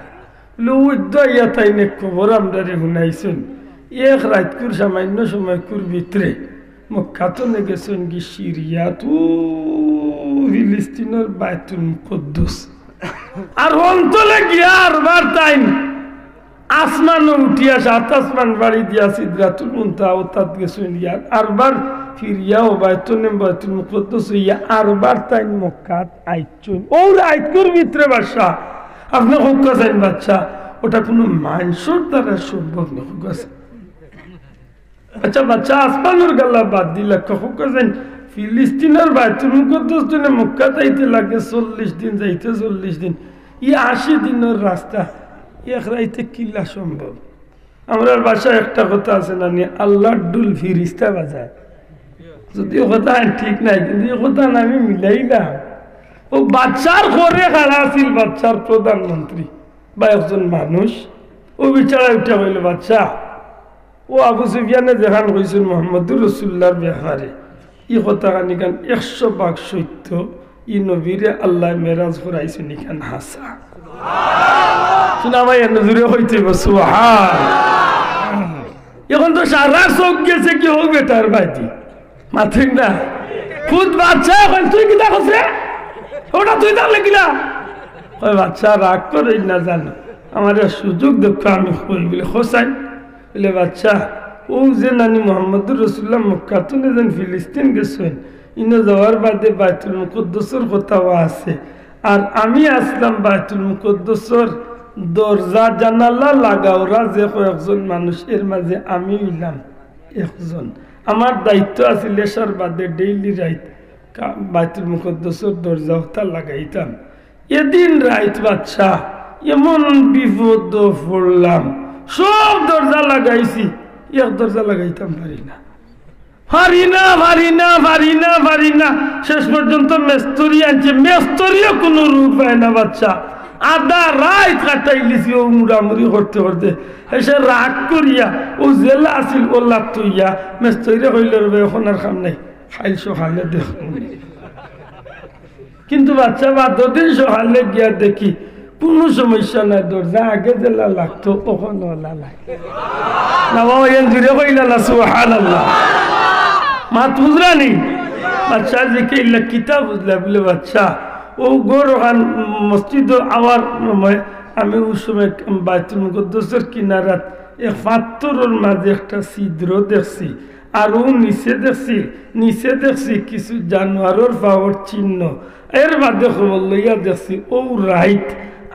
বুলে, "অউ তো আইয়া তাইন এক খবর আমরারে হুনাইছইন, এক রাইতকুর সামান্য সময়কুর ভিতরে মক্কা তনে গেছইন গি সিরিয়াত, অউ ফিলিস্তিনর বায়তুল মুকদ্দস। আর অন তলে গিয়া আরবার তাইন আসমানো উঠিয়া সাত আসমান বাড়ি দিয়া সিদরাতুল মুনতাহা অতাত গেছইন গিয়া, আরবার ফিরিয়া অউ বায়তুল মুকদ্দস অইয়া আরবার তাইন মক্কাত আইছইন। অউ রাইতকুর ভিতরে বাদশা, আপনে কউক্কা চাইন বাদশা, অটা কুনু মানষর দ্বারা সম্ভব নি, কউক্কা চাইন।" আচ্ছা বাদশা, আসমানর গাল্লা বাদ দিলাউক্কা, কউক্কা চাইন, ফিলিস্তিনর বায়তুল মুকদ্দস তনে মক্কাত আইতে লাগে চল্লিশ দিন, যাইতে চল্লিশ দিন, ই আশি দিনর রাস্তা এক রাইতে কিলা সম্ভব? আমরার ভাষায় একটা কথা আছে না নি, "আল্লার ঢুল ফিরিস্তায় বাজায়।" যদিও কথা ঠিক নায়, কিন্তু ই কথাখান আমি মিলাইলাম। অউ বাদশার ঘরে খাড়া আছিল বাদশার প্রধানমন্ত্রী বা একজন মানুষ, অউ বেচারায় উঠিয়া কইলো, "বাদশা, অউ আবু সুফিয়ানে যেখান কইছইন মুহাম্মদুর রাসূলুল্লাহর ব্যাপারে, ই কথাখান ইখান একশো ভাগ সত্য, ই নবীরে আল্লায় মেরাজ করাইছইন, ইখান হাছা।" হুনা ভাই, এনে জুরে কইতে অইবো, সুবহান। অখন তো সারার চউখ গেছে গি অউ বেটার বায়দি। মাতইন না। খুদ বাদশায় কইন, "তুই কিতা কছরে? অটা তুই তার লাগিলা?" কয়, "বাদশা, রাগ করইন না জানো, আমারে সুযোগ দেউক্কা, আমি কই।" বুলে, "কও চাইন।" বুলে, "বাদশা, অউ যে নানি মুহাম্মদুর রাসূলুল্লাহ মক্কা তনে যেন ফিলিস্তিন গেছইন, ইনো যাওয়ার বাদে বায়তুল মুকদ্দসর কথাও আছে। আর আমি আছলাম বায়তুল মুকদ্দসর দরজা জানালা লাগাওরা যে কয়েকজন মানুষ, এর মাঝে আমি অইলাম একজন। আমার দায়িত্ব আছিল এশার বাদে ডেইলি রাইত কা-, বায়তুল মুকদ্দসর দরজা অতা লাগাইতাম।" এদিন রাইত বাদশা, এমন বিপদো পড়লাম, সব দরজা লাগাইছি, এক দরজা লাগাইতাম পারি না। পারি না, পারি না, পারি না, পারি না। শেষ পর্যন্ত মেস্তরি আনছে, মেস্তরিও কুনু রুখ পায় না বাদশা। আধা রাইত কাটাইলিছি অউ মুড়ামুড়ি করতে করতে। শেষে রাগ করিয়া অউ যেলা আছিল অলাত থইয়া মেস্তরিরে কইলো, "রে বা, অখন আর কাম নাই, কাইল সকালে দেখমু।" কিন্তু বাদশা বাদর দিন সকালে গিয়া দেখি কুনু সমস্যা নাই, দরজা আগে যেলা লাগতো অখন অলা লাগে। না বা, অউ এন জুরে কইলা না, সুবহানাল্লাহ। মাত বুঝরা নি? বাদশায় জিকাইলা, "কিতা বুঝলা?" বুলে, "বাদশা, অউ ঘরখান মসজিদো আওয়ার সময় আমি অউ সময় বায়তুল মুকদ্দসর কিনারাত এক পাত্থরর মাঝে একটা ছিদ্র দেখছি।" আর অউ নিচে দেখছি, নিচে দেখছি কিছু জানোয়ারর পাওর চিহ্ন। এর বাদে খবর লইয়া দেখছি, অউ রাইত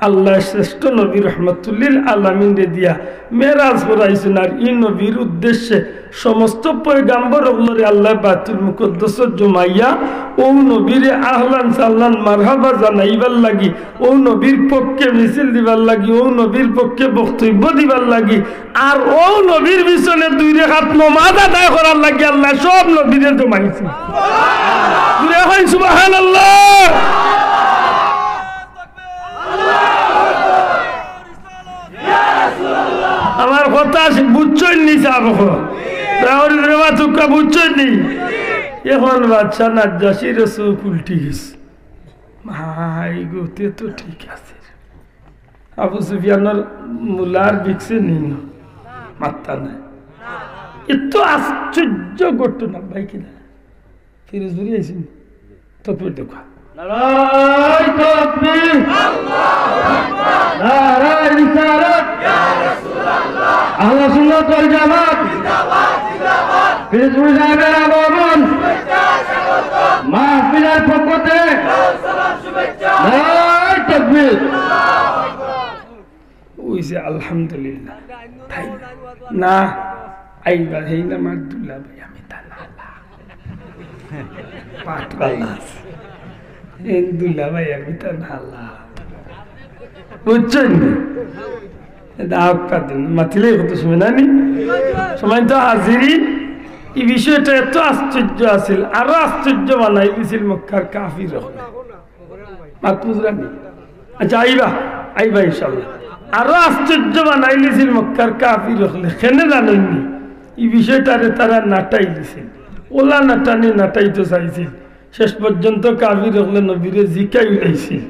আল্লায় শ্রেষ্ঠ নবী রহমতুল্লিল আলামিনরে দিয়া মেরাজ করাইছইন। আর ই নবীর উদ্দেশ্যে সমস্ত পয়গাম্বর অকলরে আল্লায় বায়তুল মুকদ্দসত জমাইয়া অউ নবীরে আহলান সাহলান মারহাবা জানাইবার লাগি, অউ নবীর পক্ষে মিছিল দিবার লাগি, অউ নবীর পক্ষে বক্তব্য দিবার লাগি, আর অউ নবীর পিছনে দুই রেকাত নমাজ আদায় করার লাগি আল্লায় সব নবীরে জমাইছে। জুরে কইন সুবহানাল্লাহ। আমার কথা আছে, বুঝছইন নি? সাব অকল। দয়া করি জোরে মাতুক্কা, বুঝছইন নি? এখন বাদশা নাজ্জাশির চউখ উল্টি গেছে। মাই গো, তে তো ঠিক আছে। আবু সুফিয়ানর মুলার বিকছে নি, মাত্তা নাই। এত আশ্চর্য ঘটনা ভাই, কিনা? ফিরোজপুরি আইছইন। তকবীর দেখো। নারায়ে তাকবীর। নারায়ে রিসালাত। আহলে সুন্নাত ওয়াল জামাত। ফিরোজপুরি সাহেবের আগমন। মাহফিলের পক্ষ থেকে। নারায়ে তাকবীর। অইছে, আলহামদুলিল্লাহ। তাই না? আইবা, হেই না আমার দুলাভাই, আমি তা না আল্লাহ। পাঠ ভালা আছে। এই দুলাভাই, আমি তা না আল্লাহ। বুঝছইন নি? এটা আউক্কা দিন। মাতিলে কত সময় না নি? সময় তো হাজিরি। এই বিষয়টা এত আশ্চর্য আছিল, আরো আশ্চর্য বানাই দিছিল মক্কার কাফির অকলে। মাত বুঝরা নি? আচ্ছা, আইবা, আইবা ইনশাআল্লাহ। আরো আশ্চর্য বানাই দিছিল মক্কার কাফির অকলে। কেনে জানইন নি? এই বিষয়টারে তারা নাটাই দিছিল। ওলা নাটানি নাটাইতো চাইছিল। শেষ পর্যন্ত কাফির অকলে নবীরে জিকাই উলাইছিল।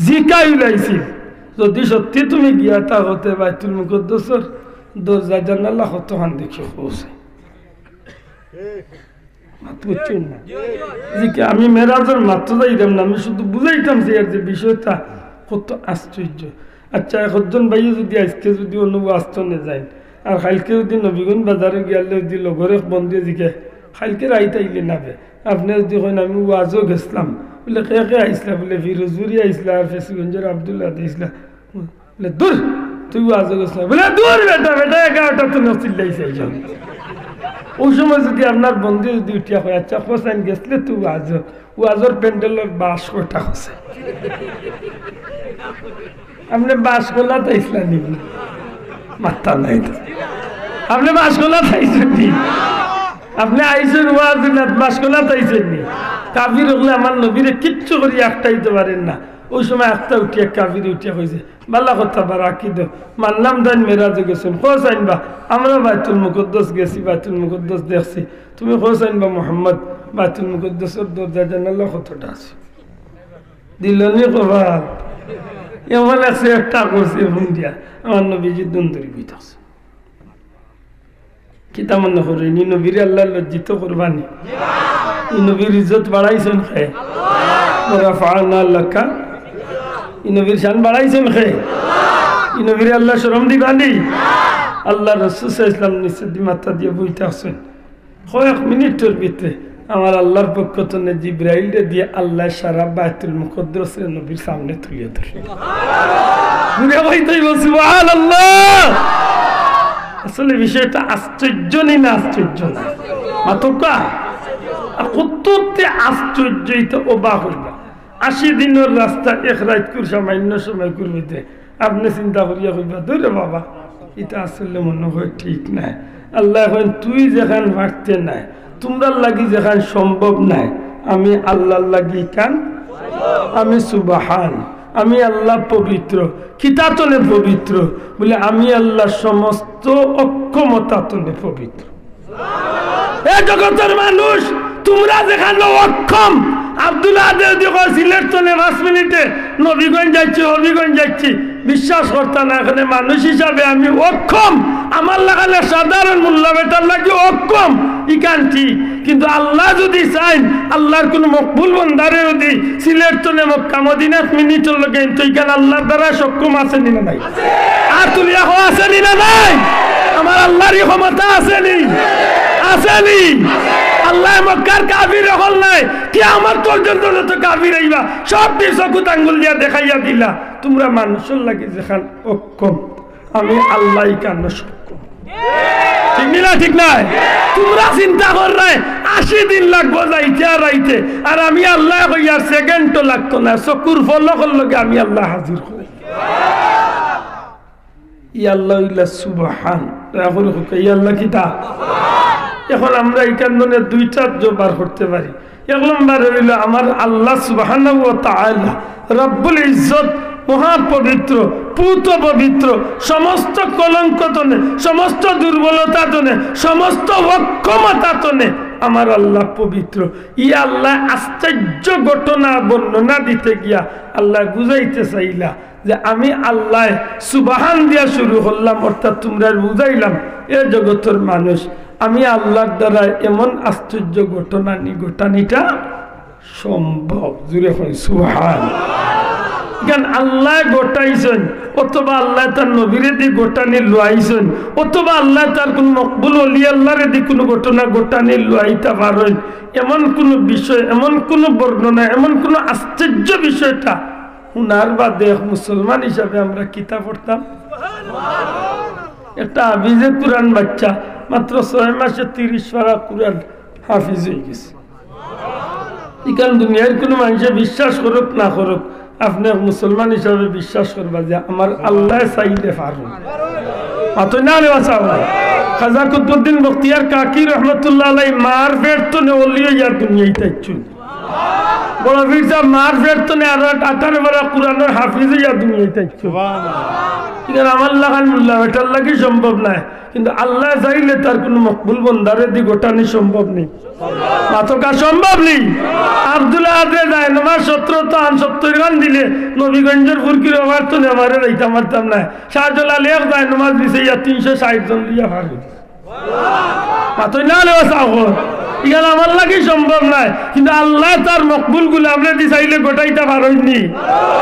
জিকাই উলাইছিল, "যদি সত্যি তুমি গিয়া থাকো তে বাইতুল মুকদ্দসর দরজা জানালা কতখান দেখি কওছে।" মাত বুঝছইন না? জি, কি আমি মেরাজর মাত তো যাইতাম না, আমি শুধু বুঝাইতাম যে এর যে বিষয়টা কত আশ্চর্য। আচ্ছা, একজন ভাইয়ে যদি আইজকে যদি অন্য ওয়াজ থনে যাইন, আর কাইলকে যদি নবীগঞ্জ বাজারো গিয়ালে যদি লগর এক বন্ধুয়ে জিকে, "কাইলকে রাইত আইলে না বে?" আপনে যদি কইন, "আমি ওয়াজো গেছলাম", বুলে, "কে কে আইছলা?" বুলে, "ফিরোজপুরি আইছলা, আর ফেঞ্চুগঞ্জর আব্দুল্লাহ আইছলা।" বুলে, "দূর, তুই ওয়াজো গেছস না।" বুলে, "দূর বেটা, বেটা, এগারোটা তো চিল্লাইছে একজন।" অউ সময় যদি আপনার বন্ধু যদি উঠিয়া কয়, "আচ্ছা, হোসেন গেছলে তুই ওয়াজো, ওয়াজর প্যান্ডেলর বাঁশ কয়টা আছে?" আপনে বাঁশ গোলা তাইছলা নি? মাত্তা নাই তো। আপনে বাঁশ গোলা তাইছইন নি? আপনে আইছইন ওয়াজ না, বাঁশ গোলা তাইছইন নি? কাফির অকলে আমার নবীরে কিচ্ছু করি আটকাইতো পারের না। অউ সময় একটা উঠিয়া, কাফির উঠিয়া কইছে, "বালা কথা বা রাখি দেও, মানলাম দাইন মেরাজো গেছইন, কও চাইন বা আমরা বাইতুল মুকদ্দস গেছি, বাইতুল মুকদ্দস দেখছি, তুমি কও চাইন বা মোহাম্মদ বাইতুল মুকদ্দসর দরজা জানালা কতটা আছে?" দিল নি কপাল। এমন আছে একটা করছে ফোন দিয়া, আমার নবীজি দুন্দুরি বই থাকছে। কিতা মনে করইন, ই নবীরে আল্লায় লজ্জিত করবা নি? ই নবীর ইজ্জত বাড়াইছইন কে? ওয়া রাফা'না লাকা। ই নবীর শান বাড়াইছইন কে? ই নবীরে আল্লায় শরম দিবা নি? আল্লার রাসূল সাল্লাল্লাহু আলাইহি ওয়াসাল্লাম নিচেদি মাথা দিয়া বই থাকছইন। কয়েক মিনিটর ভিতরে আমার আল্লার পক্ষ তনে জিব্রাইলরে দিয়া আল্লায় সারা বাইতুল মুকদ্দসরে নবীর সামনে তুলিয়া ধরছইন। জুরে কইতো অইবো, সুবহানাল্লাহ। আসলে বিষয়টা আশ্চর্য নি না আশ্চর্য না? মাতুক্কা। আর কততে আশ্চর্য, ইতা অবাক অইবা। আশি দিনর রাস্তা এক রাইতকুর সামান্য সময়কুর ভিতরে। আপনে চিন্তা করিয়া কইবা, "দূর রে বাবা, ইতা আসলে মনে অয় ঠিক নায়।" আল্লায় কইন, "তুই যেখান পারতে নায়, তুমরার লাগি যেখান সম্ভব নায়, আমি আল্লার লাগি ইখান, আমি সুবহান, আমি আল্লা পবিত্র।" কিতা তনে পবিত্র? বুলে, "আমি আল্লার সমস্ত অক্ষমতা তনে পবিত্র।" এ জগতর মানুষ, তুমরা যেখান অক্ষম, আব্দুল আহাদে যদি কয় সিলেট তনে পাঁচ মিনিটে নবীগঞ্জ যাইছি, হবিগঞ্জ যাইছি, বিশ্বাস করতা না, এখানে মানুষ হিসাবে আমি অক্ষম। আমার লাখান সাধারণ মুল্লা বেটার লাগি অক্ষম, ইখান ঠিক। কিন্তু আল্লায় যদি চাইন, আল্লার কুনু মকবুল বন্দারে যদি সিলেট তনে মক্কা মদিনাত মিনিটর লগে আনতো, ইখান আল্লার দ্বারা সক্ষম আছে নি না নাই? আর তুলিয়া কও আছে নি না নাই? আমার আল্লারই ক্ষমতা আছে নি? আছে নি? আল্লায় মক্কার কাফির অকল নায়, কিয়ামত পর্যন্ত যত কাফির আইবা, সবটির চকুত আঙ্গুল দিয়া দেখাইয়া দিলা, তুমরা মানুষর লাগি যেখান অক্ষম, আমি আল্লায় ইখানো সক্ষম। ঠিক নি না? ঠিক নায়? তুমরা চিন্তা কররায়, আশি দিন লাগবো যাইতে আর আইতে, আর আমি আল্লায় কইয়ার সেকেন্ডও লাগতো নায়, চকুর পলকর লগে আমি আল্লায় হাজির করি। ই আল্লাহ অইলা সুবহান। দয়া করি কউক্কা, ই আল্লাহ কিতা? এখন আমরা ইখান তনে দুইটা অর্থ বার করতে পারি। এক নম্বর অইলো আমার আল্লাহ সুবহানাহু ওয়া তাআলা রব্বুল ইজ্জত মহাপবিত্র, পূত পবিত্র, সমস্ত কলঙ্ক তনে, সমস্ত দুর্বলতা তনে, সমস্ত অক্ষমতা তনে আমার আল্লাহ পবিত্র। ই আল্লাহ আশ্চর্য ঘটনা বর্ণনা দিতে গিয়া আল্লাহ বুঝাইতে চাইলা যে আমি আল্লাহ সুবহান দিয়া শুরু করলাম, অর্থাৎ তুমরারে বুঝাইলাম, এ জগতর মানুষ, আমি আল্লাহর দ্বারা এমন আশ্চর্য ঘটনা নি ঘটানিটা সম্ভব। জুরে কই সুবহান। ইখান আল্লাহ ঘটাইছইন, অথবা আল্লাহ তার নবীরে দি ঘটানি লইছইন, অথবা আল্লাহ তার কুন মকবুল অলি আল্লাহরে দি কুনু ঘটনা ঘটানি লইতা পারইন, এমন কুনু বিষয়, এমন কুনু বর্ণনা, এমন কুনু আশ্চর্য বিষয়টা হুনার বাদে এক মুসলমান হিসাবে আমরা কিতা পড়তাম? একটা হাফিজে কুরআন বাচ্চা, মাত্র ছয় মাসে তিরিশ পারা কুরআন হাফিজ অইগেছে। ইখান দুনিয়ার কুনু মানষে বিশ্বাস করুক না করুক, আপনে এক মুসলমান হিসাবে বিশ্বাস করবা যে আমার আল্লায় চাইলে পারইন। মাতইন না রে বাবা। খাজা কুতুবউদ্দিন বখতিয়ার কাকি রহমতুল্লাহ আলাইহি মার পেট তনে অলি অইয়া দুনিয়াত আইছইন। বড় পীর সাব মার পেট তনে আরো আঠারো পারা কুরআনর হাফিজ অইয়া দুনিয়াত আইছইন। ইখান আমার লাখান মোল্লা বেটার লাগি সম্ভব নায়, কিন্তু আল্লায় চাইলে তার কুনু মকবুল বন্দারে দি ঘটানি সম্ভব নি। মাতকা সম্ভব নি। আব্দুল আহাদরে জায়নামাজ সত্তর তা আন সত্তর খান দিলে নবীগঞ্জর ফুরকির ওবার তো নেবারে যাইতাম পারতাম নায়। শাহজালাল এক জায়নামাজ বিছাইয়া তিনশো ষাইট জন লইয়া পারইন। মাতইন না রে বাবা। ইখান আমার লাগি সম্ভব নায়, কিন্তু আল্লায় তার মকবুল গুলামরে দি চাইলে ঘটাইতা পারইন নি।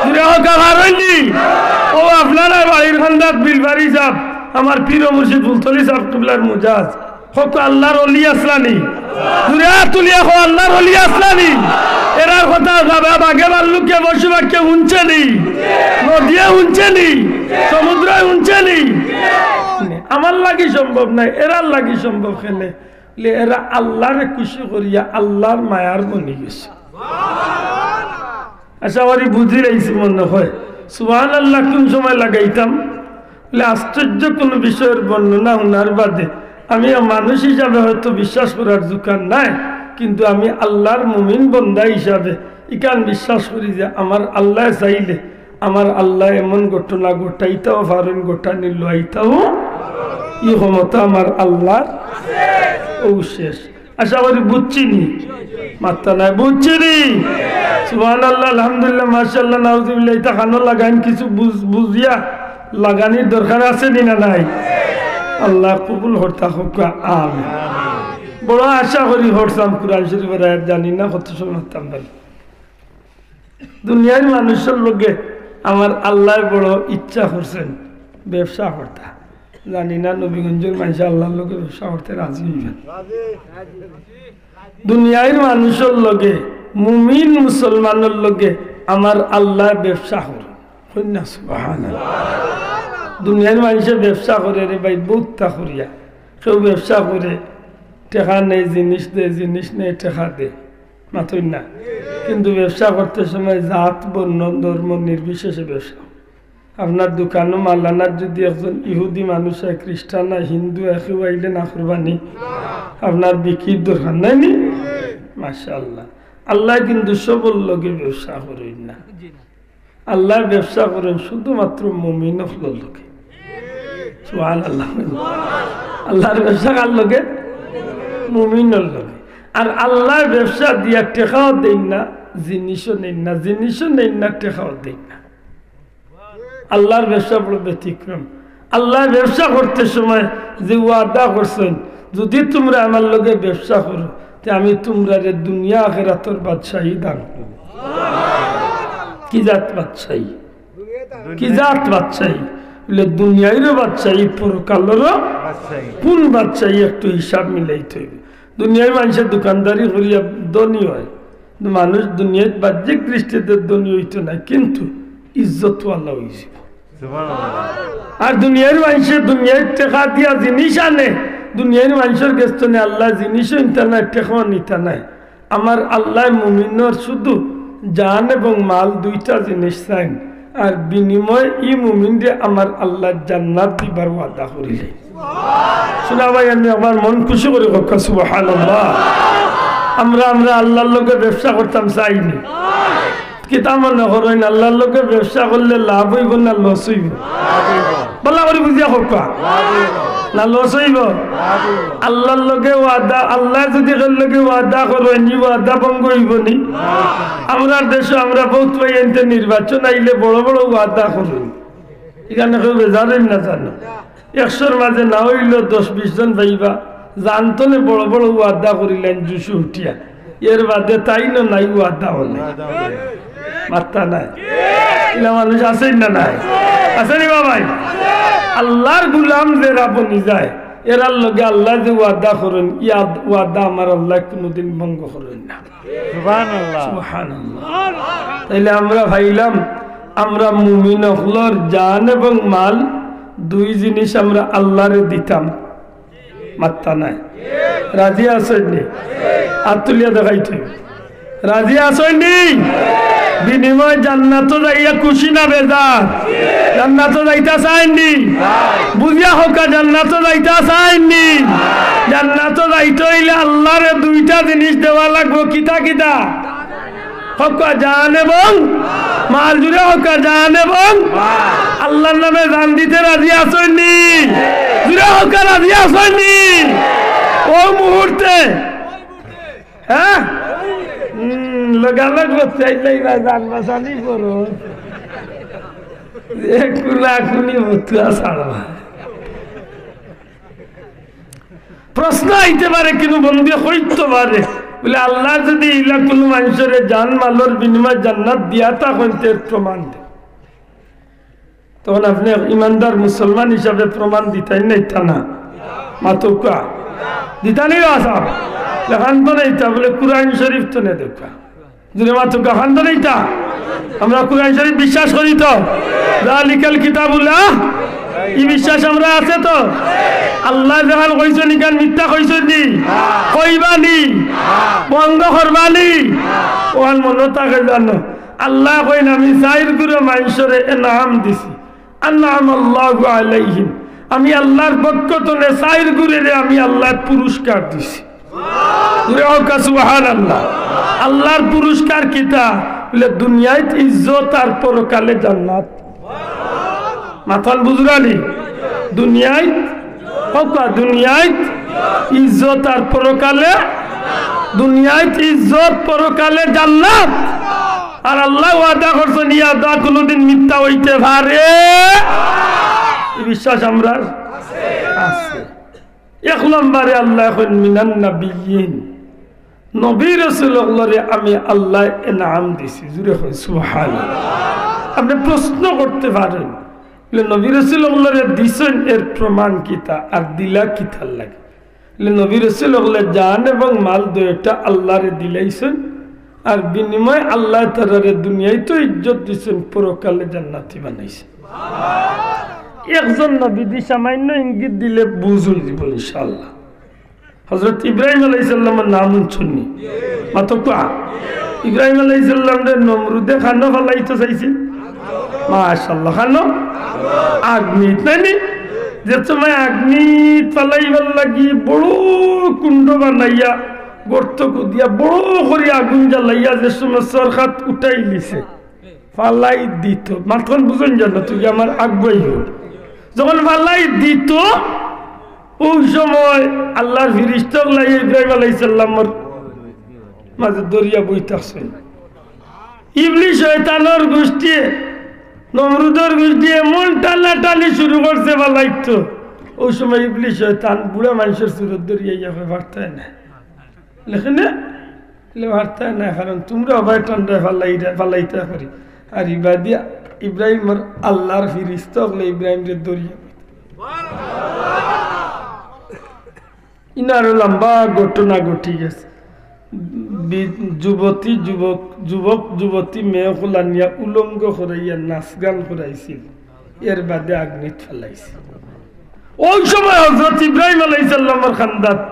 জুরে কউক্কা পারইন নি। ও আপনারার বাড়ির কান্দাত বিলবাড়ি সাব, আমার পীর ও মুর্শিদ ফুলতলি সাব কিবলার মুজাজ। কউক্কা আল্লাহর অলি আছলা নি। জুরে আত তুলিয়া কও আল্লাহর অলি আছলা নি। এরার কথা যাবে বাঘে ভাল্লুকে পশু পাখিয়ে হুনছে নি, নদীয়ে হুনছে নি, সমুদ্রয়ে হুনছে নি। আমার লাগি সম্ভব নায়, এরার লাগি সম্ভব কেনে? লে এরা আল্লাহরে খুশি করিয়া আল্লাহর মায়ার বনি গেছে। আশা করি বুঝিলাইছি মনে হয়। সুবহানাল্লাহ কুন সময় লাগাইতাম? লে আশ্চর্য কুনু বিষয়র বর্ণনা হুনার বাদে আমি মানুষ হিসাবে হয়তো বিশ্বাস করার দরকার নাই, কিন্তু আমি আল্লাহর মুমিন বন্দা হিসাবে ইখান বিশ্বাস করি যে আমার আল্লায় চাইলে আমার আল্লায় এমন ঘটনা ঘটাইতাও পারইন, ঘটানি লইতাও, ই ক্ষমতা আমার আল্লাহর অশেষ। আশা করি বুঝছি নি? মাতইন না, বুঝছি নি? সুবহানাল্লাহ, আলহামদুলিল্লাহ, মাশাআল্লাহ, নাউজুবিল্লাহ, ইতা কানো লাগাইন কিছু বুঝ-, বুঝিয়া লাগানির দরকার আছে নি না নাই? আল্লায় কবুল করতা কউক্কা, আমিন। বড় আশা করি করতাম, কুরআন শরীফর আয়াত জানি না, কত সময় মাততাম পারি। দুনিয়ার মানুষর লগে আমার আল্লায় বড় ইচ্ছা করছইন ব্যবসা করতা। জানি না নবীগঞ্জর মানষে আল্লাহর লগে ব্যবসা করতে রাজি অইবা নি। দুনিয়ার মানুষর লগে, মুমিন মুসলমানর লগে আমার আল্লায় ব্যবসা করইন। কইন না সুবহানাল্লাহ। দুনিয়ার মানষে ব্যবসা করে রে ভাই, বউততা করিয়া। কেউ ব্যবসা করে, টেকা নেয়, জিনিস দেয়, জিনিস নেয়, টেকা দেয়। মাতইন না। কিন্তু ব্যবসা করতে সময় জাত, বর্ণ, ধর্ম নির্বিশেষে ব্যবসা। আপনার দোকানো মাল আনার যদি একজন ইহুদি মানুষ হয়, খ্রিস্টান হয়, হিন্দু হয়, কেউ আইলে না করবা নি? আপনার বিকির দরকার নাই নি? মাশাআল্লাহ। আল্লায় কিন্তু সবর লগে ব্যবসা করইন না। আল্লায় ব্যবসা করইন শুধুমাত্র মুমিন অকলর লগে। সুবহানাল্লাহ। আল্লাহর ব্যবসা কার লগে? মুমিনর লগে। আর আল্লায় ব্যবসা দিয়া টেকাও দেইন না, জিনিসও নেইন না, জিনিসও নেইন না, টেকাও দেইন না। আল্লাহর ব্যবসা বড় ব্যতিক্রম। আল্লায় ব্যবসা করতে সময় যে ওয়াদা করছইন, "যদি তুমরা আমার লগে ব্যবসা করো, তে আমি তুমরারে দুনিয়া আখেরাতর বাদশাহী দান করমু।" কি জাত বাদশাহী? কি জাত বাদশাহী? বলে, দুনিয়ারও বাদশাহী, পরকালরও। বাদশাহী। কোন বাদশাহী? একটু হিসাব মিলাইতে অইবো। দুনিয়ার মানষে দোকানদারি করিয়া ধনী হয়, কিন্তু মানুষ দুনিয়ার বাহ্যিক দৃষ্টিতে ধনী অইতো না, কিন্তু ইজ্জতওয়ালা অইযিবো। সুবহানাল্লাহ। আর দুনিয়ার মানষে দুনিয়ার টেকা দিয়া জিনিস আনে, দুনিয়ার মানষর গেছ থনে আল্লায় জিনিসও নিতা নায়, টেকাও নিতা নায়। আমার আল্লায় মুমিনর শুধু জান এবং মাল দুইটা জিনিস চাইন, আর বিনিময়ে ই মুমিনরে আমার আল্লায় জান্নাত দিবার ওয়াদা করিলাইন। শুনা ভাই, আমি আমার মন খুশি করি কউক্কা সুবহানাল্লাহ। আমরা, আমরা আল্লাহর লগে ব্যবসা করতাম চাই নি? কিতা মনে করইন, আল্লাহর লগে ব্যবসা করলে লাভ অইবো না লস অইবো? ভালা করি বুঝিয়া কউক্কা। না লস অইবো? আল্লাহর লগে ওয়াদা, আল্লায় যুদি কেউর লগে ওয়াদা করইন, ই ওয়াদা ভঙ্গ অইবো নি? আমরার দেশো আমরা বউত পাই, এনতে নির্বাচন আইলে বড় বড় ওয়াদা করইন। ইখানে কেউ বেজার অইন না জানো। একশোর মাঝে না অইলেও দশ বিশ জন পাইবা, জানতো নে বড় বড় ওয়াদা করিলাইন জুশো উঠিয়া। এর বাদে তাইন নাই, ওয়াদাও নাই। মাত্তা নাই। ইলা মানুষ আছইন না নাই? আছে নি বাবাই? আল্লাহর গুলাম যেরা বনি যায়, এরার লগে আল্লায় যে ওয়াদা করইন, ই আদ-, ওয়াদা আমার আল্লায় কুনুদিন ভঙ্গ করইন না। সুবহানাল্লাহ। সুবহানাল্লাহ। তাইলে আমরা পাইলাম, আমরা মুমিন অকলর জান এবং মাল দুই জিনিস আমরা আল্লাহরে দিতাম। মাত্তা নাই। রাজি আছইন নি? আত তুলিয়া দেখাইতে। রাজি আছইন নি? বিনিময়ে জান্নাতো যাইয়া খুশি না বেজার? জান্নাতো যাইতা চাইন নি? বুঝিয়া কউক্কা, জান্নাতো যাইতা চাইন নি? জান্নাতো যাইতে অইলে আল্লাহরে দুইটা জিনিস দেওয়া লাগবো। কিতা কিতা? কউক্কা, জান এবং মাল। জুরে কউক্কা, জান এবং আল্লাহর নামে জান দিতে রাজি আছইন নি? জুরে কউক্কা, রাজি আছইন নি? অউ মুহূর্তে, হ্যাঁ? হুম, লগালগ করতে আইলাই বা জান বাঁচানি পড়ো। যে কুলা কুলি বতুয়া ছাড়বা। প্রশ্ন আইতে পারে, কিন্তু বন্দে কইতো পারে, বুলে, আল্লায় যুদি ইলা কুনু মানষরে জান মালর বিনিময়ে জান্নাত দিয়া থাকইন, তে প্রমাণ দে। তখন আপনে ইমানদার মুসলমান হিসাবে প্রমাণ দিতাইন না, ইতা না? মাতউক্কা। দিতা নি বা সাব? লেখান তো না ইতা, বুলে কুরআন শরীফ তো নে দেউক্কা। জুরে মাতউক্কা, খান তো না ইতা? আমরা কুরআন শরীফ বিশ্বাস করি তো? যালিকাল কিতাবু লা, ই বিশ্বাস আমরা আছে তো? আল্লায় যেখান কইছইন, ইখান মিথ্যা কইছইন নি? কইবা নি? ভঙ্গ করবা নি? অখান মনো থাকে জানো? আল্লায় কইন, আমি চাইর গুরু মানষরে এনাম দিছি। আনআমাল্লাহু আলাইহিম। আমি আল্লাহর পক্ষ তনে চাইর গুরুরে আমি আল্লায় পুরস্কার দিছি। জুরে কউক্কা সুবহানাল্লাহ। আল্লাহর পুরস্কার কিতা? বুলে দুনিয়াইত ইজ্জত আর পরকালে জান্নাত। মাতইন বুজরানি? দুনিয়াইত, কউক্কা, দুনিয়াইত ইজ্জত আর পরকালে, দুনিয়াইত ইজ্জত, পরকালে জান্নাত। আর আল্লায় ওয়াদা করছইন, ই ওয়াদা কুনুদিন মিথ্যা অইতে পারে? ই বিশ্বাস আমরার আছে। এক নম্বরে আল্লায় কইন, মিনান নাবিয়্যিন, নবী রাসূল অকলরে আমি আল্লায় এনাম দিছি। জুরে কইন সুবহানাল্লাহ। আপনে প্রশ্ন করতে পারেন, বুলে, নবী রাসূল অকলরে দিছইন, এর প্রমাণ কিতা? আর দিলা কিতার লাগি? বুলে, নবী রাসূল অকলে জান এবং মাল দুইটা আল্লাহরে দিলাইছইন, আর বিনিময়ে আল্লায় তারারে দুনিয়াইতো ইজ্জত দিছইন, পরকালে জান্নাতি বানাইছইন। একজন নবীদি সামান্য ইঙ্গিত দিলে বুঝ অইযিবো ইনশাআল্লাহ। হযরত ইব্রাহিম আলাইহিস সালামর নাম হুনছইন নি? মাতউক্কা। ইব্রাহিম আলাইহিস সালামরে নমরুদে খানো ফালাইতো চাইছিল। মাশাআল্লাহ, খানো? আগ্নিত, নায় নি? যে সময় আগ্নিত ফালাইবার লাগি বড় কুণ্ড বানাইয়া, গর্ত খুদিয়া, বড় করি আগুন জ্বালাইয়া যে সময় সরখাত উঠাইলিছে, ফালাই দিতো। মাতখান বুঝইন জানো, তুই আমার আগুয়াই হোক। যখন ফালাই দিতো, অউ সময় আল্লাহর ফিরিস্তা অকলে ইব্রাহিম আলাইহিস সালামর মাঝে ধরিয়া বই থাকছইন। ইবলিস শয়তানর গুষ্টিয়ে, নমরুদর গুষ্টিয়ে এমন টানাটানি শুরু করছে ফালাইতো। অউ সময় ইবলিস শয়তান বুড়া মানষর সুরত ধরিয়া ইয়া কয়, "পারতায় না।" লেখে না? লে পারতায় না, কারণ তুমরা অবায় টানরায় ফালাইরা, ফালাইতা করি। আর ইবাদি ইব্রাহিমর আল্লাহর ফিরিস্তা অকলে ইব্রাহিমরে ধরিয়া বই ইন আরো লম্বা ঘটনা ঘটি গেছে। বি-, যুবতী, যুবক, যুবক, যুবতী মেয়ে অকল আনিয়া উলঙ্গ করাইয়া নাচ গান করাইছিল, এর বাদে আগ্নিত ফালাইছিল। অউ সময় হযরত ইব্রাহিম আলাইহিস সালামর কান্দাত,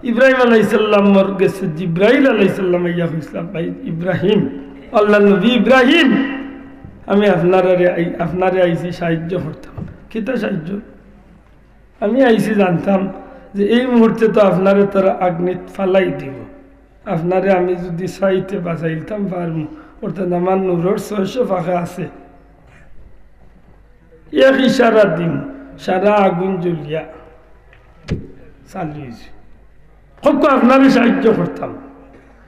ইব্রাহিম আলাইহিস সালামর গেছে জিব্রাইল আলাইহিস সালাম আইয়া কইছলা, "ভাই ইব্রাহিম, আল্লাহর নবী ইব্রাহিম, আমি আপনারারে আই-, আপনারে আইছি সাহায্য করতাম।" "কিতা সাহায্য?" "আমি আইছি জানতাম যে এই মুহূর্তে তো আপনারে তারা আগ্নিত ফালাই দিবো, আপনারে আমি যুদি চাইতে বাঁচাইলতাম পারমু, অর্থাৎ আমার নূরর ছয়শো পাখা আছে, এক ইশারা দিমু, সারা আগুন জ্বলিয়া চালু অইছে। কউক্কা আপনারে সাহায্য করতাম।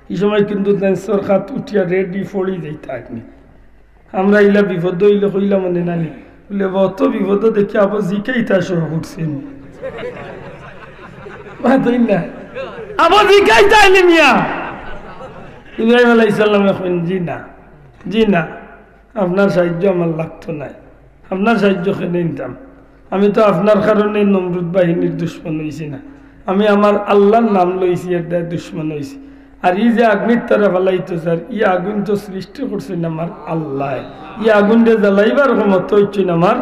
ই সময় কিন্তু তাইন সরকাত উঠিয়া রেডি পড়ি যাইতা আপনি। আমরা ইলা বিপদ অইলে কইলাম মনে নানি, বুলে, "অত বিপদ দেখি আবো জিকাইতা শুরু করছেন।" মাতইন না। আবো জিকাইতা আইলে মিয়া। ইব্রাহিম আলাইহিস সালামে কইন, "জি না, জি না, আপনার সাহায্য আমার লাগতো নায়, আপনার সাহায্য কেনে নিতাম? আমি তো আপনার কারণে নমরুদ বাহিনীর দুশমন অইছি না, আমি আমার আল্লাহর নাম লইছি, এর দায় দুশমন অইছি। আর ই যে আগ্নিত তারা ফালাইতো চার, ই আগুন তো সৃষ্টি করছইন আমার আল্লায়, ই আগুনরে জ্বালাইবার ক্ষমতা অইছইন আমার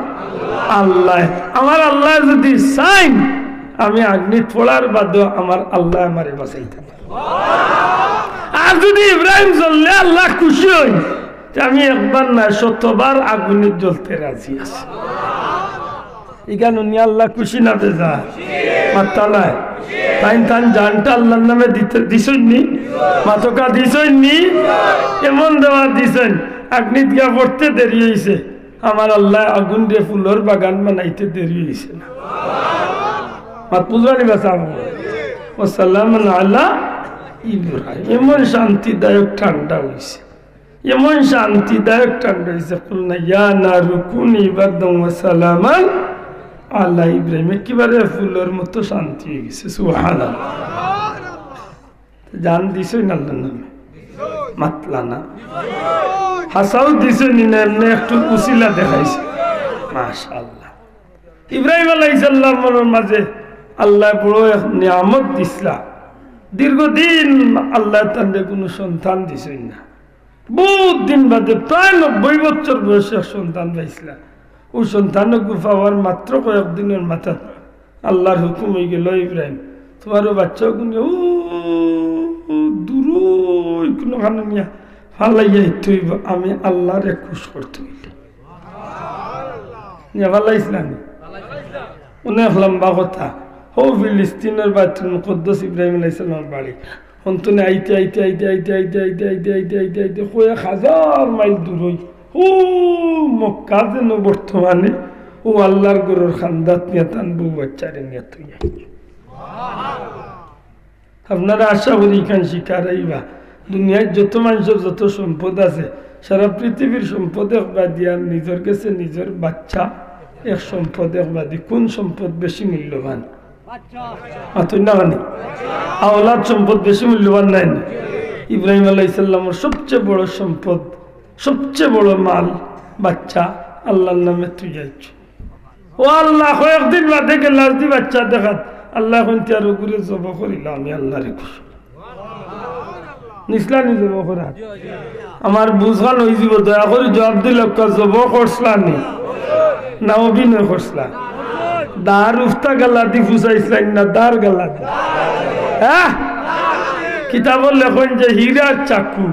আল্লায়। আমার আল্লায় যুদি চাইন, আমি আগ্নিত পড়ার বাদেও আমার আল্লায় আমারে বাঁচাইতা।" আর যুদি ইব্রাহিম জ্বললে আল্লাহ খুশি অইন, তে আমি একবার না শতবার আগুনে জ্বলতে রাজি আছি। ইখান হুনিয়া আল্লাহ খুশি না বেজার? মাতইন না। তাইন তান জানটা আল্লাহর নামে দিতে, দিছইন নি? মাতউক্কা, দিছইন নি? এমন দেওয়া দিছইন, আগ্নিত গিয়া পড়তে দেরি অইছে, আমার আল্লায় আগুনরে ফুলর বাগান বানাইতে দেরি অইছে না। মাত বুঝরা নি বা? "ওয়া সালামুন আলা ইব্রাহিম।" এমন শান্তিদায়ক ঠান্ডা অইছে, এমন শান্তিদায়ক ঠান্ডা অইছে, "কুলনা ইয়া নারু কুনি বারদান ওয়া সালামান আলা ইব্রাহিম।" একেবারে ফুলর মতো শান্তি অইগেছে। সুবহানাল্লাহ। জান দিছইন আল্লাহর নামে? মাতলা না। হাছাউ দিছইন নি না, এমনে একটু উছিলা দেখাইছে? মাশাআল্লাহ। ইব্রাহিম আলাইহিস সালামর মাঝে আল্লায় বড় এক নিয়ামত দিছলা। দীর্ঘদিন আল্লায় তানরে কুনু সন্তান দিছইন না। বউত দিন বাদে, প্রায় নব্বই বছর বয়সে এক সন্তান পাইছলা। অউ সন্তান অগু পাওয়ার মাত্র কয়েক দিনর মাথাত আল্লাহর হুকুম অইগেলো, "ইব্রাহিম, তুমার অউ বাচ্চা অগুরে অউ, অউ দূরই কুনুখানো নিয়া ফালাইয়া আইতে অইবো, আমি আল্লাহরে খুশ করতে অইলে।" নিয়া ফালাইছলা নি? অনেক লম্বা কথা। হউ ফিলিস্তিনর বাইতুল মুকাদ্দাস ইব্রাহিম আলাইহিস সালামর বাড়ি। অন থনে আইতে, আইতে, আইতে, আইতে, আইতে, আইতে, আইতে, আইতে, আইতে, আইতে, কয়েক হাজার মাইল দূরই। অউ মক্কা যেন বর্তমানে, অউ আল্লাহর ঘরর কান্দাত নিয়া তান বউ বাচ্চারে নিয়া থইয়া আইছে। আপনারা আশা করি ইখান শিখার আইবা। দুনিয়ার যত মানষর যত সম্পদ আছে, সারা পৃথিবীর সম্পদ একবাদি আর নিজর গেছে নিজর বাচ্চা এক সম্পদ একবাদি। কুন সম্পদ বেশি মূল্যবান? মাতইন না কেনে? আওলাদ সম্পদ বেশি মূল্যবান নায় নি? ইব্রাহিম আলাইহিস সালামর সবচেয়ে বড় সম্পদ, সবচেয়ে বড় মাল, বাচ্চা আল্লাহর নামে থইয়া আইছে। ও আল্লাহ, কয়েকদিন বাদে গেলা যুদি বাচ্চা দেখাত, আল্লায় কইন, "তে আর অগুরে জবো করিলাও, আমি আল্লাহরে খুশ।" নিছলা নি জবো করাত? আমার বুঝখান অইযিবো, দয়া করি জুয়াপ দিলাউক্কা, জবো করছলা নি? না অভিনয় করছলা? দার উফতা গালা দি ফুসাইছলা নি না দার গালা দি? হ্যাঁ? কিতাবো লেখইন যে হীরার চাকু,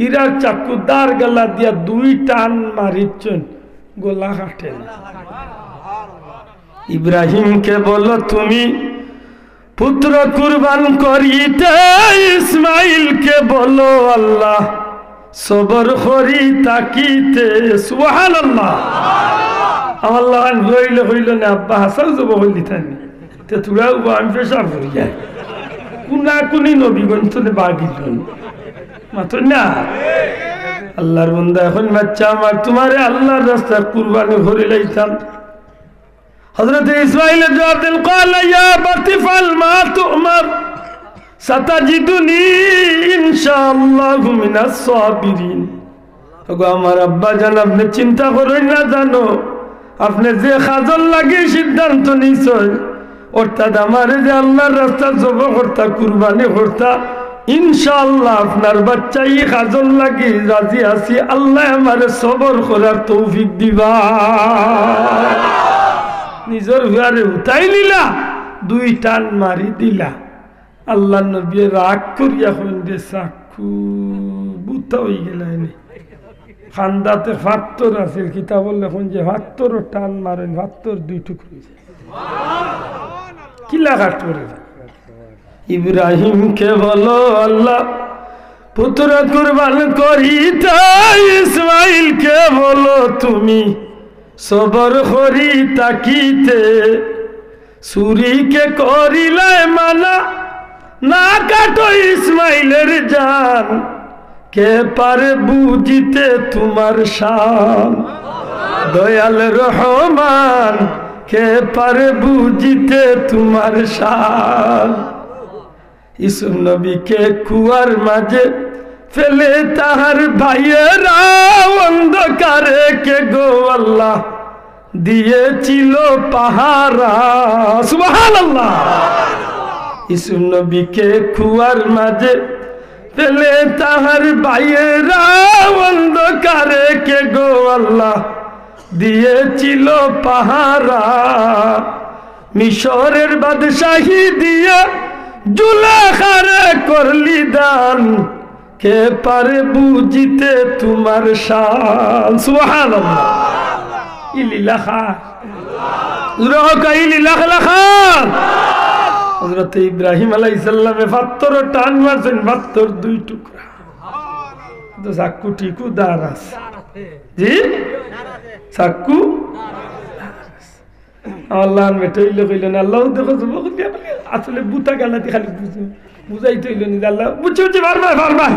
হীরার চাকু দার গালা দিয়া দুই টান মারিছইন, গলা কাটে না। ইব্রাহিমকে বলো তুমি পুত্র কুরবান করিতে, ইসমাইলকে বলো আল্লাহ সবর করি থাকিতে। সুবহানাল্লাহ। আমার লাখান অইলে কইলো না, "আব্বা হাছাউ জবো করিলিতা নি?" তে থুড়া উবা আমি পেশাব করিয়া। কুনাকুনি নবীগঞ্জ তো বাগিল। মাতইন না। আল্লাহর বান্দা অখন, "বাচ্চা আমার, তুমারে আল্লাহর রাস্তায় কুরবানি করিলাইতাম।" হযরত ইসমাইলে জুয়াপ দিল, "ক্বালা ইয়া আবাতি ইফআল মা তু'মার, সাতাজিদুনি ইনশাআল্লাহু মিনাস সাবিরিন।" ওগো আমার আব্বাজান, আপনে চিন্তা করইন না জানো, আপনে যে কাজর লাগি সিদ্ধান্ত নিছইন, অর্থাৎ আমারে যে আল্লাহর রাস্তাত জবো করতা, কুরবানি করতা, ইনশাআল্লাহ আপনার বাচ্চা ই কাজর লাগি রাজি আছি, আল্লায় আমারে সবর করার তৌফিক দিবা। নিজর ফুয়ারে উঠাইলিলা, দুই টান মারি দিলা। আল্লাহর নবীয়ে রাগ করিয়া কইন, "রে চাকু, বুতা অইগেলায় নি।" কান্দাতে ফাত্তর আছিল, কিতাবো লেখইন যে ফাত্তরর টান মারইন, ফাত্তর দুই টুকরা অইযায়। কিলা কাট পড়ে যায়। ইব্রাহিমকে বলো আল্লাহ পুত্র কুরবান করিতে ইসমাইলকে বলো তুমি সবর করি থাকিতে। ছুরিকে করিলে মানা, না কাটো ইসমাইলের জান। কে পারে বুঝিতে তোমার শান? দয়াল রহমান, কে পারে বুঝিতে তোমার শান? ইউসুফ নবীকে কুয়ার মাঝে ফেলে তাহার ভাইয়েরা অন্ধকারে কে গো আল্লাহ দিয়েছিল পাহারা। সুবহানাল্লাহ। ইউসুফ নবীকে কুয়ার মাঝে ফেলে তাহার ভাইয়েরা অন্ধকারে কে গো আল্লাহ দিয়েছিল পাহারা। মিশরের বাদশাহী দিয়ে জুলেখারে করলি দান। কে পারে বুঝিতে তোমার শান? সুবহানাল্লাহ। ই লীলা কার? জোরে কউক্কা, ই লীলা কার? হযরত ইব্রাহিম আলাইহিস সালামে পাথরো টান মারছইন, পাথর দুই টুকরা। তো চাক্কু টিকু দার আছে। জি? চাক্কু? আল্লাহ আন বেটা অইলে কইল না, আল্লাহ দেখো যুবক দিয়া বলে, আসলে বুতা গালাতি খালি বুঝো। বুঝাইতে অইল নি যে আল্লাহ, বুঝছি, বুঝছি, পারবায়, পারবায়।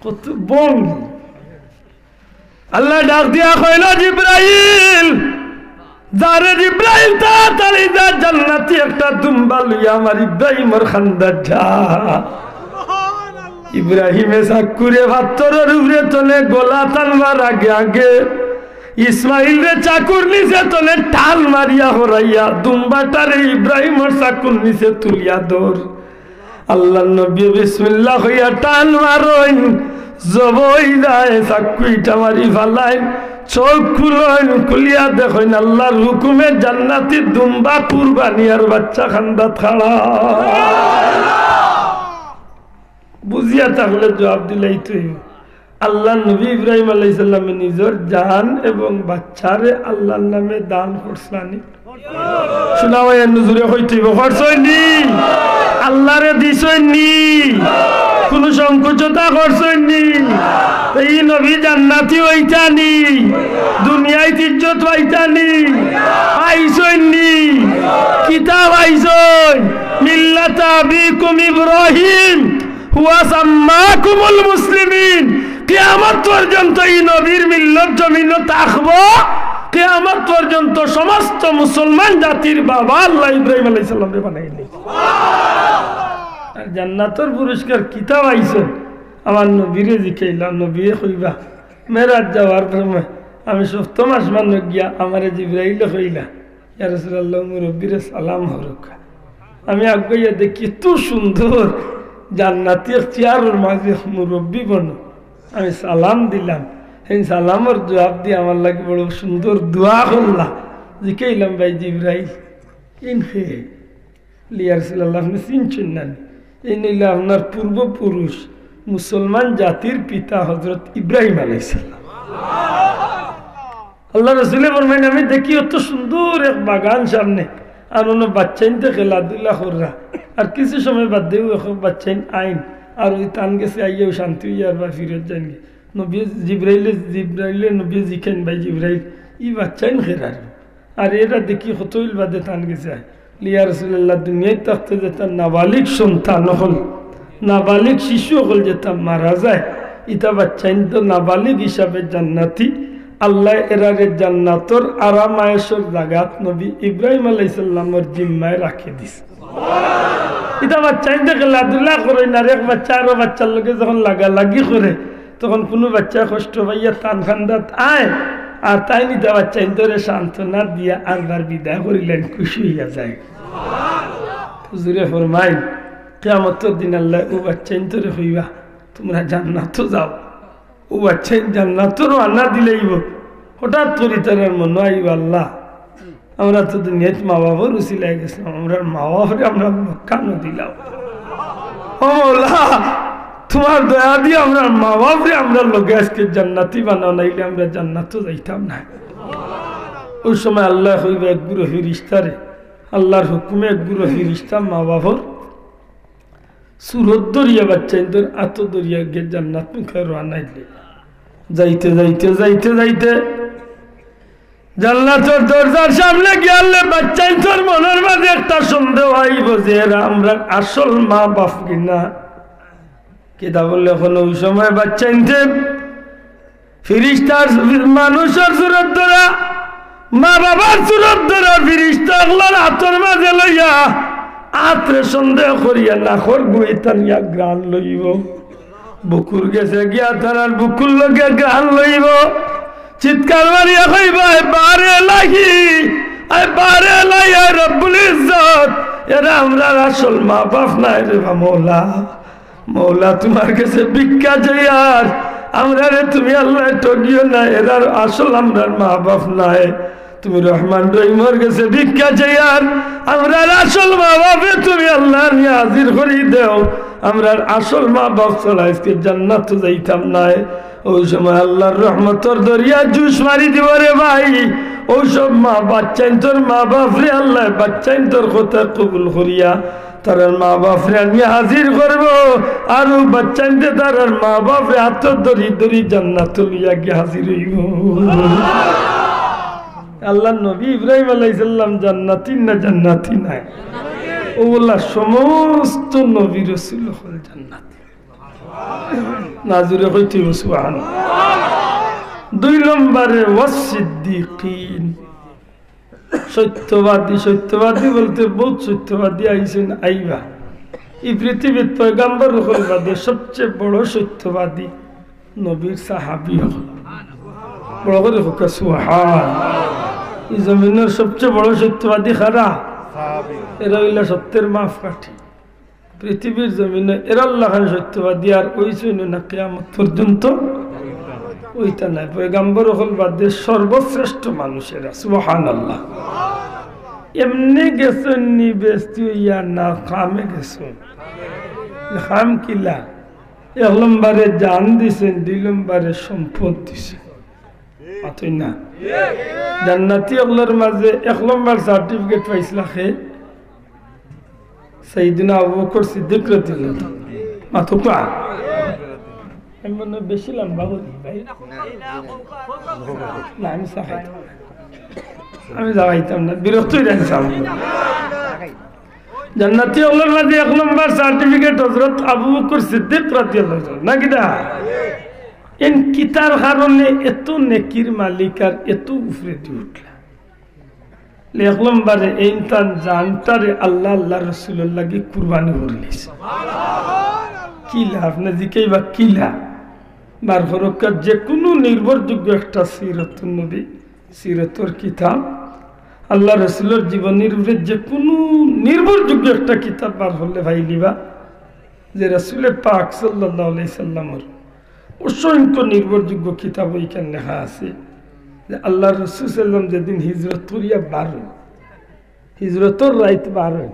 কত বং। আল্লাহ ডাক দিয়া কইল, "জিব্রাইল, যা রে জিব্রাইল, তাড়াতাড়ি যা, জান্নাতি একটা দুম্বা লইয়া আমার ইব্রাহিমর খান্দাত যা।" ইব্রাহিমে চাক্কুরে পাথরর উপরে থনে গলা টানবার আগে আগে ইসমাইলরে চাক্কুর নিচে থনে টান মারিয়া হরাইয়া দুম্বাটারে ইব্রাহিমর চাক্কুর নিচে তুলিয়া ধর। আল্লাহর নবী বিসমিল্লাহ কইয়া টান মারইন, জবই যায়, চাক্কু ইটা মারি ফালাইন, চউখ খুলইন, খুলিয়া দেখইন আল্লাহর হুকুমে জান্নাতি দুম্বা কুরবানি আর বাইচ্চা খান্দাত খাড়া। বুঝিয়া থাকলে জুয়াব দিলাইতো অইবো। আল্লাহর নবী ইব্রাহিম আলাইহিস সালামে নিজর জান এবং বাইচ্চারে আল্লাহর নামে দান করছলা নি? শুনা ভাই, এর নজরে কইতে অইবো, করছইন নি? আল্লাহরে দিছইন নি? কুনু সংকোচতা করছইন নি? তো ই নবী জান্নাতি অইতা নি? দুনিয়াইত ইজ্জত পাইতা নি? পাইছইন নি? কিতা পাইছইন? মিল্লাতা আবিকুম ইব্রাহিম হুয়া সাম্মাকুমুল মুসলিমিন। কিয়ামত পর্যন্ত ই নবীর মিল্লত জমিনো থাকবো। কিয়ামত পর্যন্ত সমস্ত মুসলমান জাতির বাবা আল্লাহ ইব্রাহিম আলাইহিস সালামরে বানাইলে। আর জান্নাতর পুরস্কার কিতা পাইছইন? আমার নবীরে জিকাইলা, নবীয়ে কইবা, মেরাজ যাওয়ার সময় আমি সপ্তম আসমানো গিয়া আমারে জিব্রাইলে কইলা, "ইয়া রাসূলুল্লাহ, মুরব্বিরে সালাম হরুকা।" আমি আগুয়াইয়া দেখি এত সুন্দর জান্নাতি এক চেয়ারর মাঝে এক মুরব্বি বনো। আমি সালাম দিলাম, হেন সালামর জুয়াব দি আমার লাগি বড় সুন্দর দোয়া করলা। জিকাইলাম, "ভাই জিব্রাইল, ইন কে?" "ইয়া রাসূলুল্লাহ, আপনে চিনছইন না নি? ইন অইলা আপনার পূর্বপুরুষ, মুসলমান জাতির পিতা হযরত ইব্রাহিম আলাইহিস সালাম।" আল্লাহর রসুলে ফরমাইন, "আমি দেখি অত সুন্দর এক বাগান সামনে, আর অনো বাইচ্চাইন্তে খেলাধুলা কররা, আর কিছু সময় বাদেউ এক বাইচ্চাইন আইন, আর অউ তান গেছে আইয়াউ শান্তি অইয়া আর বা ফিরত যাইনগি।" নবী জিব্রাইলে, জিব্রাইলে নবীয়ে জিকাইন, "ভাই জিব্রাইল, ই বাইচ্চাইন কেরার?" আর এরা দেখি কতইল বাদে তান গেছে আয়। "ইয়া রাসূলুল্লাহ, দুনিয়াত থাকতে যেতা নাবালিগ সন্তান অকল, নাবালিগ শিশু অকল যেতা মারা যায়, ইতা বাইচ্চাইন তো নাবালিগ হিসাবে জান্নাতি। আল্লায় এরারে জান্নাতর আরাম আয়েশর জাগাত নবী ইব্রাহিম আলাইহিস সালামর জিম্মায় রাখি দিছে।" ইতা বাইচ্চাইন্তে খেলাধুলা করইন, আর এক বাইচ্চা আরো বাইচ্চার লগে যখন লাগালাগি করে, তখন কুনু বাইচ্চায় কষ্ট পাইয়া তান খান্দাত আয়, আর তাইন ইতা বাইচ্চাইন্তরে সান্ত্বনা দিয়া আরবার বিদায় করিলাইন, খুশি অইয়া যায়। হুজুরে ফরমাইন, কিয়ামতর দিন আল্লায় অউ বাইচ্চাইন্তরে কইবা, "তুমরা জান্নাতো যাও।" অউ বাইচ্চাইন জান্নাতো রওয়ানা দিলাইবো। হঠাৎ করি তারার মনো আইবো, "আল্লাহ, আমরা তো দুনিয়াত মা-বাফর উছিলায় গেছিলাম, আমরার মা-বাফরে আমরার লগে কেনে দিলাও? ও মওলা, তুমার দয়া দি আমরার মা-বাফরে আমরার লগে আইজকে জান্নাতি বানাও, নাইলে আমরা জান্নাতো যাইতাম নায়।" অউ সময় আল্লায় কইবা এক গুরু ফিরিস্তারে, আল্লাহর হুকুমে এক গুরু ফিরিস্তা মা-বাফর সুরত ধরিয়া বাচ্চাইন্তর আতো ধরিয়া গিয়া জান্নাত মুখে রওয়ানা দিলে। যাইতে যাইতে যাইতে যাইতে জান্নাতর দরজার সামনে গিয়ালে বাচ্চাইন্তর মনর মাঝে একটা সন্দেহ আইবো যে এরা আমরার আসল মা বাপ কিনা। কিতা বললে, অখন ওই সময় বাচ্চাইন্তে ফিরিস্তার, মানুষর সুরত ধরা, মা বাবার সুরত ধরা, ফিরিস্তা অকলর আতর মাঝে লইয়া আতরে সন্দেহ করিয়া নাকর গুয়াত টানিয়া ঘ্রাণ লইবো। বুকুর গেছে গিয়া তারার বুকুর লগে ঘ্রাণ লইবো। চিৎকার মারিয়া কইবো, "আয় বারে এলাহি, আয় বারে এলাহি, আয় রব্বুল ইজ্জত, এরা আমরার আসল মা বাপ নায় রে বা মৌলা।" মৌলা, তুমার গেছে ভিক্ষা চাইয়ার, আমরারে তুমি আল্লায় ঠগিও না, এরার আসল আমরার মা বাপ নায়। তুমি রহমান রহিমর গেছে ভিক্ষা চাইয়ার, আমরার আসল মা বাপরে তুমি আল্লায় আনিয়া হাজির করি দেও। আমরার আসল মা বাপ ছাড়া আইজকে জান্নাতো যাইতাম নায়। ওই সময় আল্লার রহমতর দরিয়া জুশ মারি দিবো রে ভাই। ওই সব মা বাচ্চাইন্তর মা বাপরে আল্লায় বাচ্চাইন্তর কথা কবুল করিয়া তারার মা বাপরে আনিয়া হাজির করবো, আর অউ বাচ্চাইন্তে তারার মা বাপরে আতো ধরি ধরি জান্নাতো লইয়া গিয়া হাজির অইবো। আল্লার নবী ইব্রাহিম আলাইহিস সালাম জান্নাতি না জান্নাতি নায়? অউ বলা সমস্ত নবী রসুল অকল জান্নাতি। না জুরে কইতে অইবো সুবহানাল্লাহ। দুই নম্বরে ওয়াস সিদ্দিকিন। সত্যবাদী, সত্যবাদী বলতে বউত সত্যবাদী আইছইন, আইবা। ই পৃথিবীত পয়গাম্বর অকল বাদে সবচে বড় সত্যবাদী নবীর সাহাবী অকল। বড় করি কউক্কা সুবহান। ই জমিনর সবচে বড় সত্যবাদী কারা? এরা অইলা সত্যর মাপকাঠি। পৃথিবীর জমিনো এরার লাখান সত্যবাদী আর অইছইন না কিয়ামত পর্যন্ত অইতা নায়। পয়গাম্বর অকল বাদে সর্বশ্রেষ্ঠ মানুষ এরা। সুবহানাল্লাহ। এমনে গেছইন নি বেহেস্তি অইয়া, না কামে গেছইন? কাম কিলা? এক নম্বরে জান দিছইন, দুই নম্বরে সম্পদ দিছইন। মাতইন না। জান্নাতি অকলর মাঝে এক নম্বর certificate পাইছলা কে? সাইয়েদুনা আবু বকর সিদ্দিক রাদিয়াল্লাহু তাআলা। মাতউক্কা। আমি মনে অয় বেশি লম্বা করি ভাই। না, আমি চাবাইতাম না। আমি চাবাইতাম না, বিরক্ত অইরা আমি চাবাইতাম না। জান্নাতি অকলর মাঝে এক নম্বর certificate হযরত আবু বকর সিদ্দিক রাদিয়াল্লাহু তাআলা। না কিতা? এন কিতার কারণে এত নেকির মালিক আর এত উপরেদি উঠলা? এক নম্বরে এইন তান জানটারে আল্লাহ, আল্লার রসুলর লাগি কুরবানি করিলিছে। কিলা? আপনে জিকাইবা কিলা? বার করউক্কা, যেকুনু নির্ভরযোগ্য একটা সিরতুন নবী, সিরতর কিতাব, আল্লার রসুলর জীবনীর উপরে যেকুনু নির্ভরযোগ্য একটা কিতাব বার করলে পাইলিবা। যে রাসূলে পাক সাল্লাল্লাহু আলাইহি সাল্লামর অসংখ্য নির্ভরযোগ্য কিতাব অইখান লেখা আছে যে আল্লার রসুল সাল্লাম যেদিন হিজরত করিয়া বারইন, হিজরতর রাইত বারইন,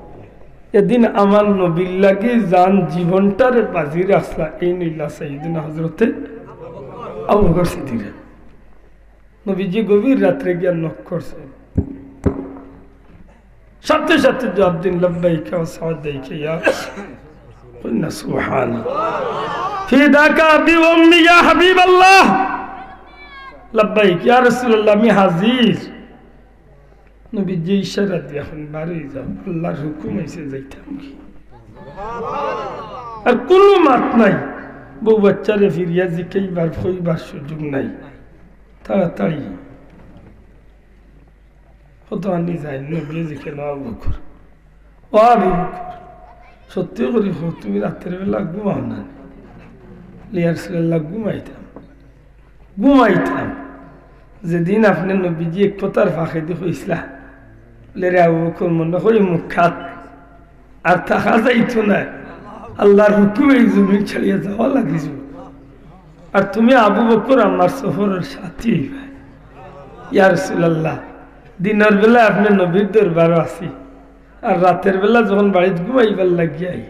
এদিন আমার নবীর লাগি জান জীবনটারে বাজি রাখলা, এইন অইলা সাইয়েদুনা হযরতে আবু বকর সিদ্দিক। নবীজি গভীর রাত্রে গিয়া knock করছে। সাথে সাথে জবাব দিন, "লাব্বাইকা ওয়া সাদাইকা ইয়া রাসূলুল্লাহ।" কইন না, "সুবহানাল্লাহ।" "ফিদাকা আবি ওয়া উম্মি ইয়া হাবিবাল্লাহ।" "লাব্বাইক ইয়া রাসূলুল্লাহ, আমি হাজির।" নবীজি ইশারা দিয়া কইন, "বারই যাও, আল্লার হুকুম অইছে, যাইতাম কি?" আর কুনু মাত নাই। বউ বাচ্চারে ফিরিয়া জিকাইবার, কইবার সুযোগ নাই। তাড়াতাড়ি কত আনি যায়, নবী জিকাইন, "ও আবু বকর, ও আবু বকর, সত্যি করি কও, তুমি রাতের বেলা ঘুমাও না?" "ইয়া রাসূলুল্লাহ, ঘুমাইতাম, ঘুমাইতাম।" যেদিন আপনে নবীজি এক কথার ফাঁকেদি কইছলা, বলে, "রে আবু বকর, মনো করি মুখাত আর থাকা যাইতো নায়, আল্লার হুকুমে ই জমিন ছাড়িয়া যাওয়া লাগিযিবো। আর তুমি আবু বকর আমার সফরর সাথী অইবায়।" "ইয়া রাসূলুল্লাহ, দিনর বেলা আপনে নবীর দরবারো আছি, আর রাতের বেলা যখন বাড়িত ঘুমাইবার লাগি আই,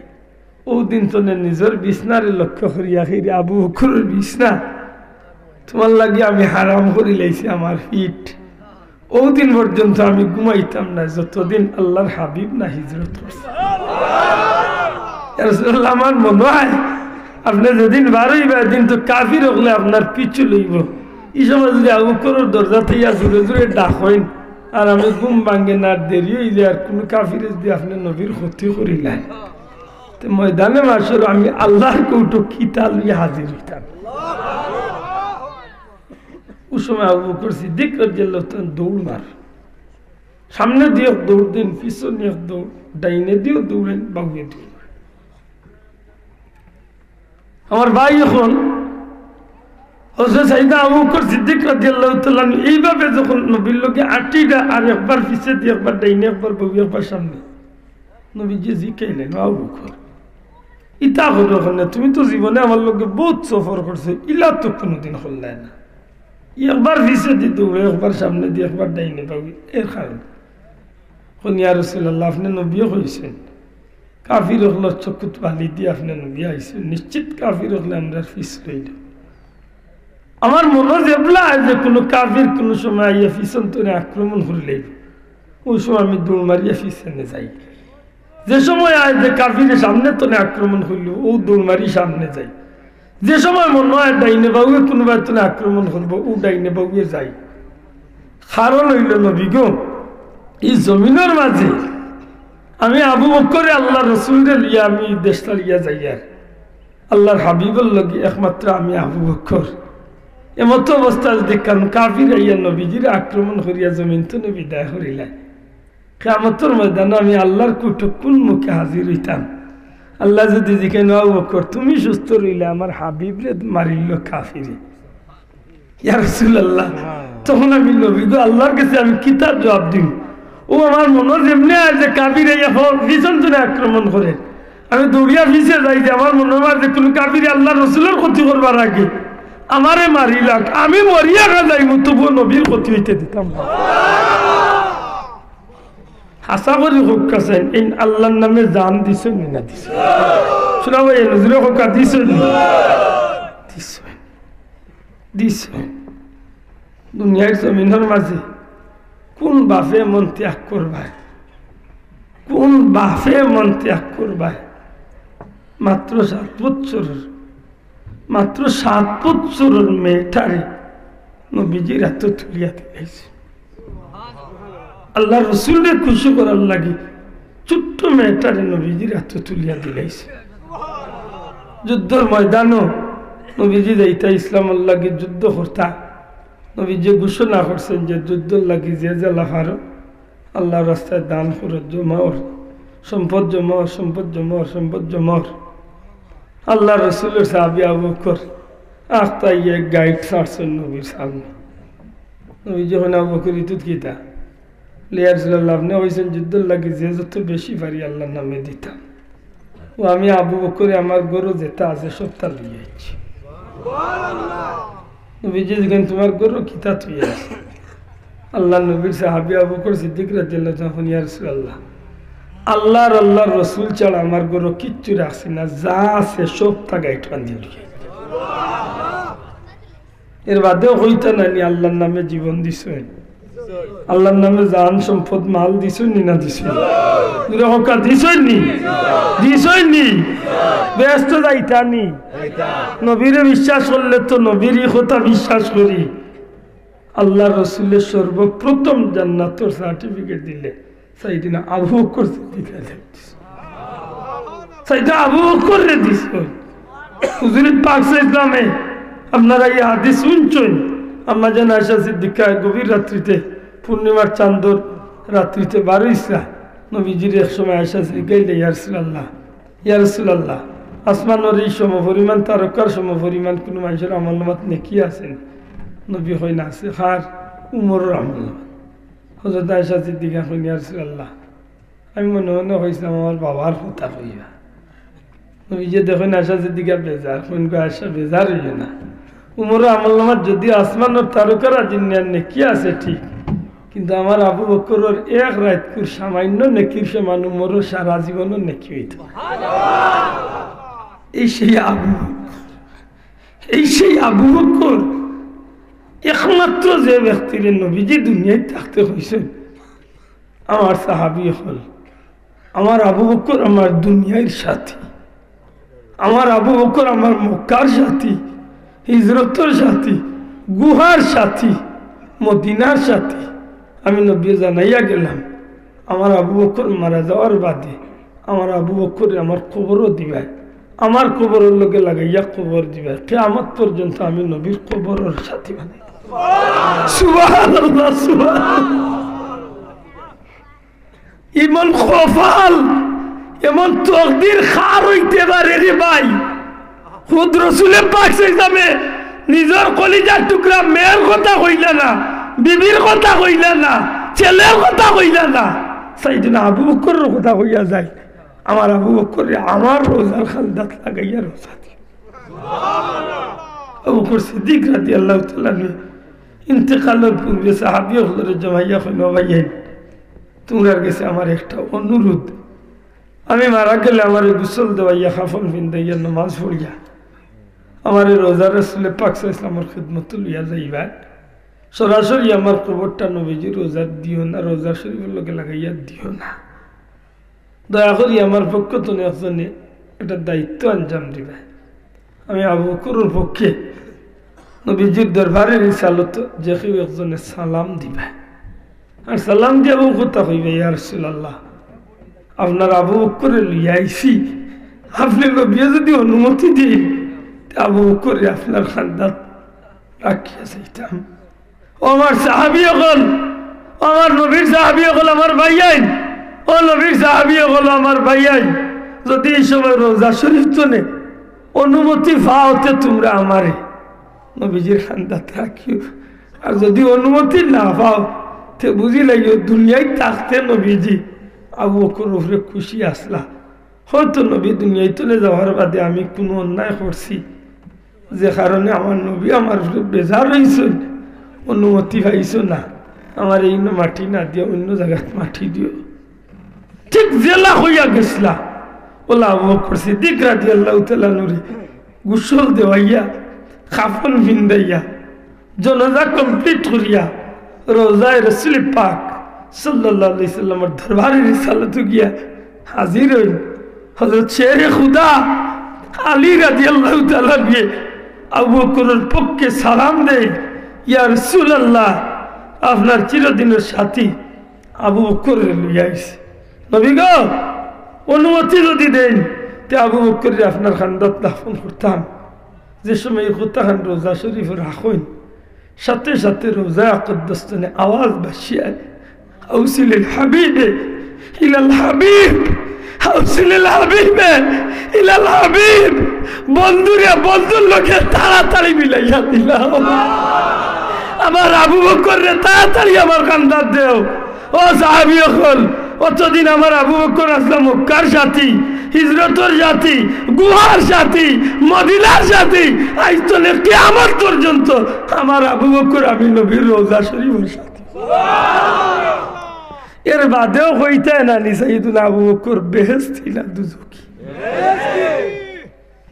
অউ দিন তনে নিজর বিছনারে লক্ষ্য করিয়া কইরে, আবু বকরর বিছনা তুমার লাগি আমি হারাম করিলাইছি আমার পিঠ। অউ দিন পর্যন্ত আমি ঘুমাইতাম না, যতদিন আল্লার হাবিব না হিজরত করছে।" ইয়া রাসূলুল্লাহ, আমার মনো অয় আপনে যেদিন বার অইবা, এদিন তো কাফির অকলে আপনার পিছু লইবো। ই সময় যদি আবু বকরর দরজা থাকি জুরে জুরে ডাকইন, আর আমি ঘুম ভাঙ্গে না, আর দেরি অইযায়, আর কুনু কাফিরে যদি আপনে নবীর ক্ষতি করিলায়, তে ময়দানে মাশর আমি আল্লাহর কোর্টো কিতা লইয়া হাজির অইতাম? অউ সময় আবু বকর সিদ্দিক রাদিয়াল্লাহু তাআলা দৌড় মার, সামনেদি এক দৌড় দেইন, পিছনেদি এক দৌড়, ডাইনেদিও দৌড় দেইন, বাউয়েদিও। আমার ভাই, অখন হযরত সাইয়েদনা আবু বকর সিদ্দিক রাদিয়াল্লাহু তাআলা আনহু এইভাবে যখন নবীর লগে আটিরা আর একবার পিছেদি, একবার ডাইনে, একবার বাউয়ে, একবার সামনে, নবীজিয়ে জিকাইলেন, "আবু বকর, ইতা করো কেনে? তুমি তো জীবনে আমার লগে বউত সফর করছো, ইলা তো কুনুদিন করলায় না। একবার পিছেদি দৌড়ো, একবার সামনেদি, একবার ডাইনে বাউয়ে, এর কারণ?" কইন, "ইয়া রাসূলুল্লাহ, আপনে নবীয়ে কইছইন, কাফির অকলর চকুত বালি দি আপনে নবী আইছইন, নিশ্চিত কাফির অকলে আমরার পিছ লইলো। আমার মনো যেবলা অয় যে কুনু কাফির কুনু সময় আইয়া পিছন তনে আক্রমণ করিলাইবো, অউ সময় আমি দৌড় মারিয়া পিছনে যাই। যে সময় অয় যে কাফিরে সামনে তনে আক্রমণ করিলো, অউ দৌড় মারি সামনে যাই। যে সময় মনো অয় ডাইনে বাউয়ে কুনুবায় তনে আক্রমণ করবো, অউ ডাইনে বাউয়ে যাই।" কারণ অইলো, নবী গো, ই জমিনর মাঝে আমি আবু বকরে আল্লাহর রসুলরে লইয়া আমি দেশ ছাড়িয়া যাইয়ার, আল্লাহর হাবিবর লগে একমাত্র আমি আবু বকর। এমতো অবস্থা যদি কুনু কাফির আইয়া নবীজিরে আক্রমণ করিয়া জমিন তনে বিদায় করিলায়, কিয়ামতর ময়দানো আমি আল্লাহর কোর্টো কুন মুখে হাজির অইতাম? আল্লায় যদি জিকাইন, "আবু বকর, তুমি সুস্থ রইলায়, আমার হাবিবরে মারিলো কাফিরে।" ইয়া রাসূলুল্লাহ, তখন আমি নবী গো, আল্লাহর গেছে আমি কিতা জুয়াব দিমু? অউ আমার মনো যেমনে অয় যে কাফিরে ইয়া হ-, পিছন তনে আক্রমণ করে, আমি দৌড়িয়া পিছে যাই যে আমার মনো অয় যে কুনু কাফিরে আল্লাহর রসুলর ক্ষতি করবার আগে আমারে মারিলাক, আমি মরিয়া না যাইমু, তবুও নবীর ক্ষতি অইতে দিতাম না। হাছা করি কউক্কা চাইন, এইন আল্লাহর নামে জান দিছইন নি না দিছইন? শুনা ভাই, নজরে কউক্কা দিছইন নি? দিছইন। দিছইন। দুনিয়ার জমিনর মাঝে কুন বাপে মন ত্যাগ করবায়? কুন বাপে মন ত্যাগ করবায়? মাত্র সাত বছরর, মাত্র সাত বছরর মেয়েটারে নবীজির আতো তুলিয়া দিলাইছে। আল্লাহর রসুলরে খুশি করার লাগি ছোট্ট মেয়েটারে নবীজির আতো তুলিয়া দিলাইছে। যুদ্ধর ময়দানো নবীজি যাইতা ইসলামর লাগি যুদ্ধ করতা। নবীজি ঘোষণা করছেন যে যুদ্ধর লাগি যে যেলা পারো আল্লাহর রাস্তায় দান করো, জমাও, সম্পদ জমাও, সম্পদ জমাও, সম্পদ জমাও। আল্লাহর রসুলর সাহাবী আবু বকর আখতা ইয়া গাইট ছাড়ছেন নবীর সামনে। নবীজি কইন, "আবু বকর, ইতুত কিতা?" "ইয়া রাসূলুল্লাহ, আপনে কইছইন যুদ্ধর লাগি যে যত বেশি পারি আল্লাহর নামে দিতাম। অউ আমি আবু বকরে আমার ঘরো যেতা আছে সবতা লইয়া আইছি।" নবীজি জিকাইন, "তুমার ঘরো কিতা থইয়া আইছো?" আল্লাহর নবীর সাহাবী আবু বকর সিদ্দিক রাদিয়াল্লাহু তাআলা আনহু কইন, "ইয়া রাসূলুল্লাহ, আল্লাহ আর আল্লাহর রসুল ছাড়া আমার ঘরো কিচ্ছু রাখছি না, যা আছে সবতা গাইট বান্ধি লইয়া আইছি।" এর বাদেও কইতা নায় নি, আল্লাহর নামে জীবন দিছইন, আল্লাহর নামে জান সম্পদ মাল দিছইন নি না দিছইন? জুরে কউক্কা, দিছইন নি? দিছইন নি? বেহেস্তো যাইতা নি? নবীরে বিশ্বাস করলে তো নবীর ই কথা বিশ্বাস করি। আল্লাহর রসুলে সর্বপ্রথম জান্নাতর certificate দিলে সাইয়েদনা আবু বকর সিদ্দিক রাদিয়াল্লাহু আনহু। সাইয়েদনা আবু বকররে দিছইন। হুজুরে পাক সাল্লাল্লাহু আলাইহি ওয়াসাল্লামে, আপনারা ই হাদিস হুনছইন, আম্মাজান আয়েশা সিদ্দিকা গভীর রাত্রিতে, পূর্ণিমার চান্দর রাত্রিতে বার অইছলা। নবীজিরে এক সময় আয়েশা জিকাইলে, "ইয়া রাসূলুল্লাহ, ইয়া রাসূলুল্লাহ, আসমানর ই সমপরিমাণ তারকার সমপরিমাণ কুনু মানষর আমলনামাত নেকি আছে নি?" নবী কইন, "আছে।" "কার?" "উমরর আমলনামাত।" হযরত আয়েশা সিদ্দিকা কইন, "ইয়া রাসূলুল্লাহ, আমি মনে মনে কইছলাম আমার বাবার কথা কইবা।" নবীজি দেখইন আয়েশা সিদ্দিকা বেজার, কইন, "গো আয়েশা, বেজার অইও না। উমরর আমলনামাত যদিও আসমানর তারকারাজির ন্যায় নেকি আছে ঠিক, কিন্তু আমার আবু বকরর এক রাইতকুর সামান্য নেকির সমান উমরর সারা জীবনর নেকি অইতো।" এই সেই আবু বকর, এই সেই আবু বকর, একমাত্র যে ব্যক্তিরে নবীজি দুনিয়াত থাকতে কইছইন, আমার সাহাবী অকল, আমার আবু বকর আমার দুনিয়ার সাথী, আমার আবু বকর আমার মক্কার সাথী, হিজরতর সাথী, গুহার সাথী, মদিনার সাথী। আমি নবীয়ে জানাইয়া গেলাম, আমার আবু বকর মারা যাওয়ার বাদে আমার আবু বকররে আমার কবরও দিবায়, আমার কবরর লগে লাগাইয়া কবর দিবায়, কিয়ামত পর্যন্ত আমি নবীর কবরর সাথী বানাই। সুবহানাল্লাহ, সুবহানাল্লাহ। এমন কপাল, এমন তকদির কার অইতে পারে রে ভাই? খুদ রসুলে পাক সাল্লাল্লাহু আলাইহি ওয়াসাল্লামে নিজর কলিজার টুকরা মেয়ের কথা কইলা না, বিবির কথা কইলা না, ছেলের কথা কইলা না, সাইয়েদনা আবু বকরর কথা কইয়া যায়। আমার আবু বকররে আমার রওজার কান্দাত লাগাইয়া রওজা দি। আবু বকর সিদ্দিক রাদিয়াল্লাহু তাআলা আনহু ইন্তেকালর পূর্বে সাহাবী অকলরে জমাইয়া কইন, "ও ভাইয়াইন, তুমরার গেছে আমার একটা অনুরোধ, আমি মারা গেলে আমারে গোসল দেওয়াইয়া, কাফন ফিন্দাইয়া, নমাজ পড়িয়া আমারে রওজা রসুলে পাক সাল্লাল্লাহু আলাইহি ওয়াসাল্লামর খিদমতো লইয়া যাইবা। সরাসরি আমার কবরটা নবীজির রওজাত দিও না, রওজা শরীফর লগে লাগাইয়া দিও না। দয়া করি আমার পক্ষ তনে একজনে এটা দায়িত্ব আঞ্জাম দিবা।" আমি আবু বকরর পক্ষে নবীজির দরবারে রিসালতো যে কেউ একজনে সালাম দিবা, আর সালাম দিয়া অউ কথা কইবা, "ইয়া রাসূলুল্লাহ, আপনার আবু বকররে লইয়া আইছি, আপনে নবীয়ে যদি অনুমতি দেইন, তে আবু বকররে আপনার কান্দাত রাখিয়া যাইতাম।" ও আমার সাহাবী অকল, ও আমার নবীর সাহাবী অকল, আমার ভাইয়াইন, ও নবীর সাহাবী অকল, আমার ভাইয়াইন, যদি ই সময় রওজা শরীফ তনে অনুমতি পাও তে তুমরা আমারে নবীজির কান্দাত রাখিও, আর যদি অনুমতি না পাও তে বুঝিলাইও দুনিয়াত থাকতে নবীজি আবু বকরর উপরে খুশি আছলা। হয়তো নবী দুনিয়াত তনে যাওয়ার বাদে আমি কুনু অন্যায় করছি, যে কারণে আমার নবী আমার উপরে বেজার অইছইন, অনুমতি পাইছো না, আমারে ইনো মাটি না দিয়া অইন্য জাগাত মাটি দিও। ঠিক যেলা কইয়া গেছলা, অউলা আবু বকর সিদ্দিক রাদিয়াল্লাহু তাআলা আনহুরে গোসল দেওয়াইয়া, কাফন ফিন্দাইয়া, জানাজা complete করিয়া রওজায়ে রসুলে পাক সাল্লাল্লাহু আলাইহি ওয়াসাল্লামর দরবারে রিসালতো গিয়া হাজির অইন। হযরত শেরে খুদা আলী রাদিয়াল্লাহু তাআলা আনহুয়ে আবু বকরর পক্ষে সালাম দেইন, "ইয়া রাসূলুল্লাহ, আপনার চিরদিনর সাথী আবু বকররে লইয়া আইছি। নবী গো, অনুমতি যদি দেইন, তে আবু বকররে আপনার কান্দাত দাফন করতাম।" যে সময় ই কথাখান রওজা শরীফো রাখইন, সাথে সাথে রওজা আকদ্দাস তনে আওয়াজ ভাসিয়া আয়, "আউসিলিল হাবিবে ইলাল হাবিব, আউসিলিল হাবিবে ইলাল হাবিব।" বন্ধুরে বন্ধুর লগে তাড়াতাড়ি মিলাইয়া দিলাও। আমার আবু বকররে তাড়াতাড়ি আমার কান্দাত দেও। ও সাহাবী অকল, অতদিন আমার আবু বকর আছলা মক্কার সাথী, হিজরতর সাথী, গুহার সাথী, মদিনার সাথী, আইজ তনে কিয়ামত পর্যন্ত আমার আবু বকর আমি নবীর রওজা শরীফর সাথী। এর বাদেও কইতায় না নি সাইয়েদুনা আবু বকর বেহেশতি না দুজখি?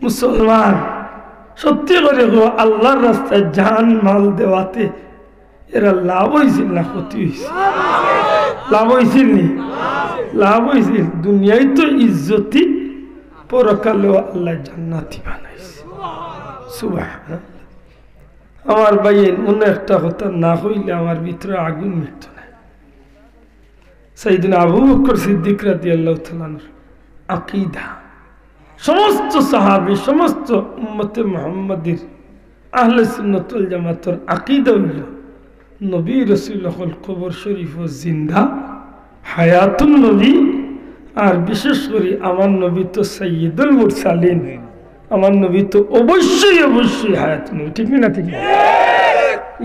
মুসলমান, সত্যি করি কও, আল্লার রাস্তায় জান মাল দেওয়াতে এরার লাভ অইছিল না ক্ষতি অইছিল? লাভ অইছিল নি? লাভ অইছিল। দুনিয়াত তো ইজ্জতি, পরকালেও আল্লায় জান্নাতি বানাইছে। সুবহানাল্লাহ। আমার ভাইয়াইন, অন্য একটা কথা না কইলে আমার ভিতরে আগুন মিটতো নায়। সাইয়েদুনা আবু বকর সিদ্দিক রাদিয়াল্লাহু তাআলা আনহুর আকীদা, সমস্ত সাহাবী, সমস্ত উম্মতে মুহাম্মাদির, আহলে সুন্নাত ওয়াল জামাতর আকীদা অইলো, নবী রসুল অকল কবর শরীফো জিন্দা, হায়াতুন নবী, আর বিশেষ করি আমার নবী তো সাইয়্যিদুল মুরসালিন, আমার নবী তো অবশ্যই, অবশ্যই হায়াতুন নবী, ঠিক নি না? ঠিক না?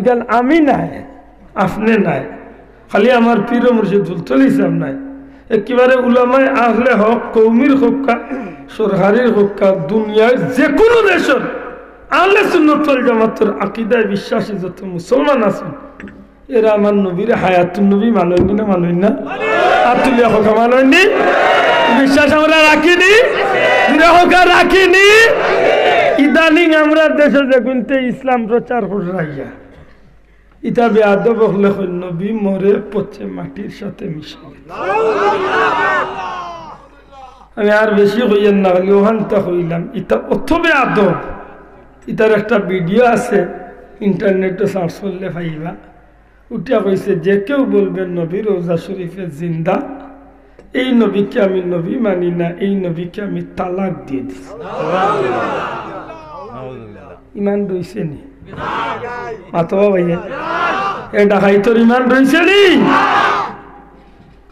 ইখান আমি নায়, আপনে নায়, খালি আমার পীর ও মুর্শিদ ফুলতলি সাব নায়, একেবারে উলামায়ে আহলে হক, কওমির হক্কা, সরকারির হক্কা, দুনিয়ার যে কুনু দেশর আহলে সুন্নাত ওয়াল জামাতর আকীদায় বিশ্বাসী যত মুসলমান আছইন, এরা আমার নবীরে হায়াতুন নবী মানইন নি না মানইন না? আত তুলিয়া কউক্কা, মানইন নি? বিশ্বাস আমরা রাখি নি? জুরে কউক্কা, রাখি নি? ইদানিং আমরার দেশো যেগুইন্তে ইসলাম প্রচার কররাইয়া, ইতা বেয়াদব অকলে কইন, "নবী মরে পচে মাটির সাথে মিশে গেছে।" আমি আর বেশি কইয়ার না, খালি অখানটা কইলাম। ইতা অত বেয়াদব। ইতার একটা ভিডিও আছে, ইন্টারনেটো সার্চ করলে পাইবা। উঠিয়া কইছে, "যে কেউ বলবে নবী রওজা শরীফে জিন্দা, এই নবীকে আমি নবী মানি না, এই নবীকে আমি তালাক দিয়ে দিছি।" ইমান রইছে নি? মাতো ভাইয়ে, এ ডাকাইতর ইমান রইছে নি?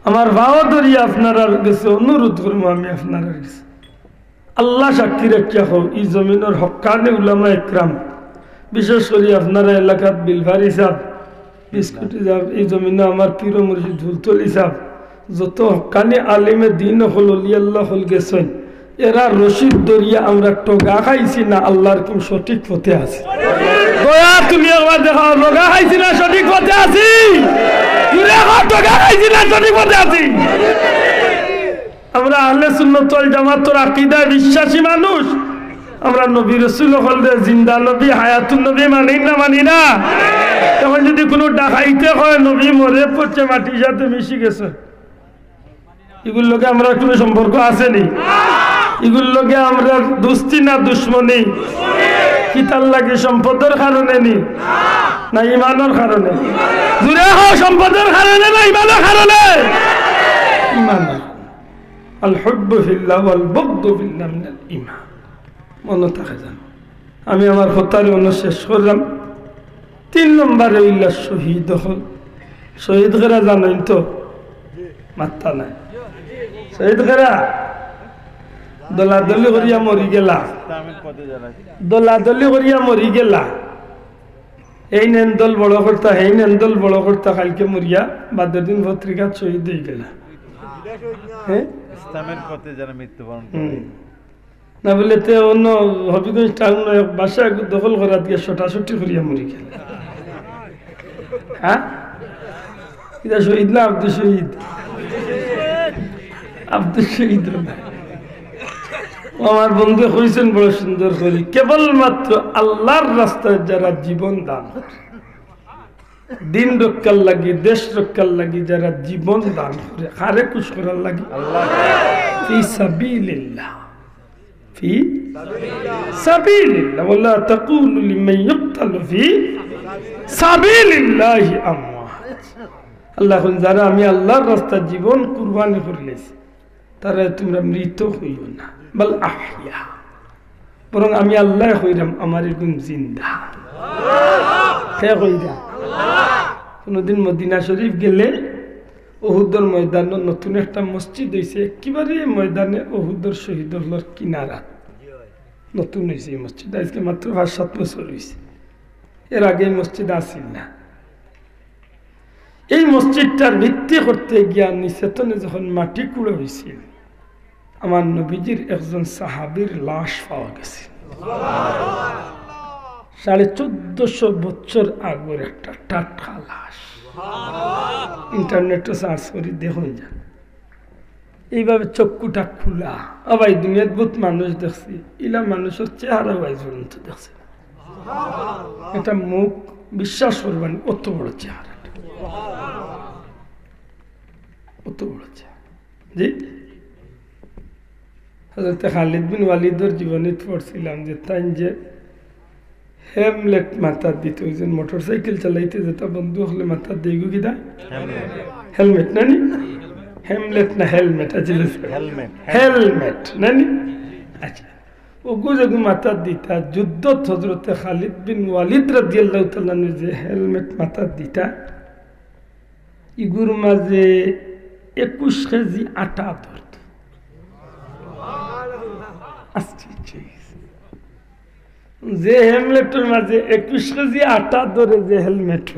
আমার পাও ধরি আপনারার গেছে অনুরোধ করমু আমি আপনারার গেছে, আল্লাহ সাক্ষী রাখিয়া কও, ই জমিনর হক্কানি উলামা একরাম, বিশেষ করি আপনারা এলাকাত বিলফারি সাব, বিস্কুটি সাব, ই জমিনো আমার পীর মুর্শিদ ফুলতলি সাব, যত হক্কানি আলিমে দিন অকল, অলি আল্লাহ অকল গেছইন, এরা রশিদ ধরিয়া আমরা ঠগা খাইছি না, আল্লাহর হুকুম সঠিক পথে আছি। দয়া তুমি একবার দেখাও, ঠগা খাইছি না সঠিক পথে আছি? জুরে কও, ঠগা খাইছি না সঠিক পথে আছি? আমরা আহলে সুন্নত ওয়াল জামাতর আকীদায় বিশ্বাসী মানুষ। আমরা নবী রসুল অকলরে জিন্দা নবী, হায়াতুন নবী মানি না, মানি না? এখন যদি কুনু ডাকাইতে কয় নবী মরে পড়ছে, মাটির সাথে মিশি গেছে, ইগুর লগে আমরার কুনু সম্পর্ক আছে নি? ইগুর লগে আমরার দুস্তি না দুশমনি? কিতার লাগি? সম্পদর কারণে নি না ইমানর কারণে? জুরে কও, সম্পদর কারণে না ইমানর কারণে? ইমান। আল হুব্বু ফিল্লাহ ওয়াল বুগদু ফিল্লাহ মিনাল ইমান। মনো থাকে যেন। আমি আমার কথারে অনো শেষ করলাম। তিন নম্বরে অইলা শহীদ অকল। শহীদ কেরা জানইন তো? মাত্তা নাই। শহীদ কেরা? দলাদলি করিয়া মরি গেলা। দলাদলি করিয়া মরি গেলা। এইন এন দল বড় করতা, হেইন এন দল বড় করতা, কাইলকে মরিয়া বাদর দিন পত্রিকাত শহীদ অই গেলা। হ্যাঁ? ইসলামের পথে যারা মৃত্যুবরণ করে। হুম। না বুলে তে অনো হবিগঞ্জ টাউনো এক বাসা এগু দখল করাত গিয়া ছুটাছুটি করিয়া মরি গেলা। হ্যাঁ? ইটা শহীদ না আব্দুল শহীদ? আব্দুল শহীদ না। ও আমার বন্ধু কইছইন বড় সুন্দর করি, কেবলমাত্র আল্লাহর রাস্তায় যারা জীবন দান করে, দিন রক্ষার লাগি, দেশ রক্ষার লাগি যারা জীবন দান করে, কারে খুশ করার লাগি? আল্লাহ। ফি সাবিলিল্লাহ। ফি সাবিলিল্লাহ। ওয়ালা তাকুলু লিমান ইউকতালু ফি সাবিলিল্লাহি আমওয়াত। আল্লাহ কইন, যারা আমি আল্লাহর রাস্তায় জীবন কুরবানি করিলাইছি, তারারে তুমরা মৃত কইও না, বাল আহইয়া। বরং আমি আল্লায় কইরাম, আমার এগুন জিন্দা। কে কইরা? কুনুদিন মদিনা শরীফ গেলে উহুদর ময়দানো নতুন একটা মসজিদ অইছে, একেবারে ময়দানে উহুদর শহীদ অকলর কিনারাত নতুন অইছে এই মসজিদ। আইজকে মাত্র পাঁচ সাত বছর অইছে, এর আগে এই মসজিদ আছিল না। এই মসজিদটার ভিত্তি করতে গিয়া নিচেতনে যখন মাটি কুড়া অইছিল, আমার নবীজির একজন সাহাবীর লাশ পাওয়া গেছে। সাড়ে চোদ্দশো বছর আগর একটা টাটকা লাশ। ইন্টারনেটো সার্চ করি দেখইন যান। এইভাবে চক্ষুটা খুলা। ও ভাই, দুনিয়াত বহুত মানুষ দেখছি, ইলা মানুষর চেহারা ভাই পর্যন্ত দেখছি না। এটা মুখ বিশ্বাস করবা নি, অত বড় চেহারা, অত বড় চেহারা। জি, হযরতে খালিদ বিন ওয়ালিদর জীবনীত পড়ছিলাম যে তাইন যে হেমলেট মাথাত দিত, ওই যে মোটরসাইকেল চালাইতে যেটা বন্ধু অকলে মাথাত দেইগো কিতা? হেলমেট। হেলমেট না নি? হেমলেট না হেলমেট? আচ্ছা, আচ্ছা। হেলমেট। হেলমেট না নি? আচ্ছা, ওগু যেগু মাথাত দিতা, যুদ্ধত হযরতে খালিদ বিন ওয়ালিদ রাদিয়াল্লাহু তাআলা আনহু যে হেলমেট মাথাত দিতা, ইগুর মাঝে একুশ কেজি আটা ধরত। আচ্ছা, ঠিক আছে। যে হেমলেটর মাঝে একুশ কেজি আটা ধরে যে হেলমেট,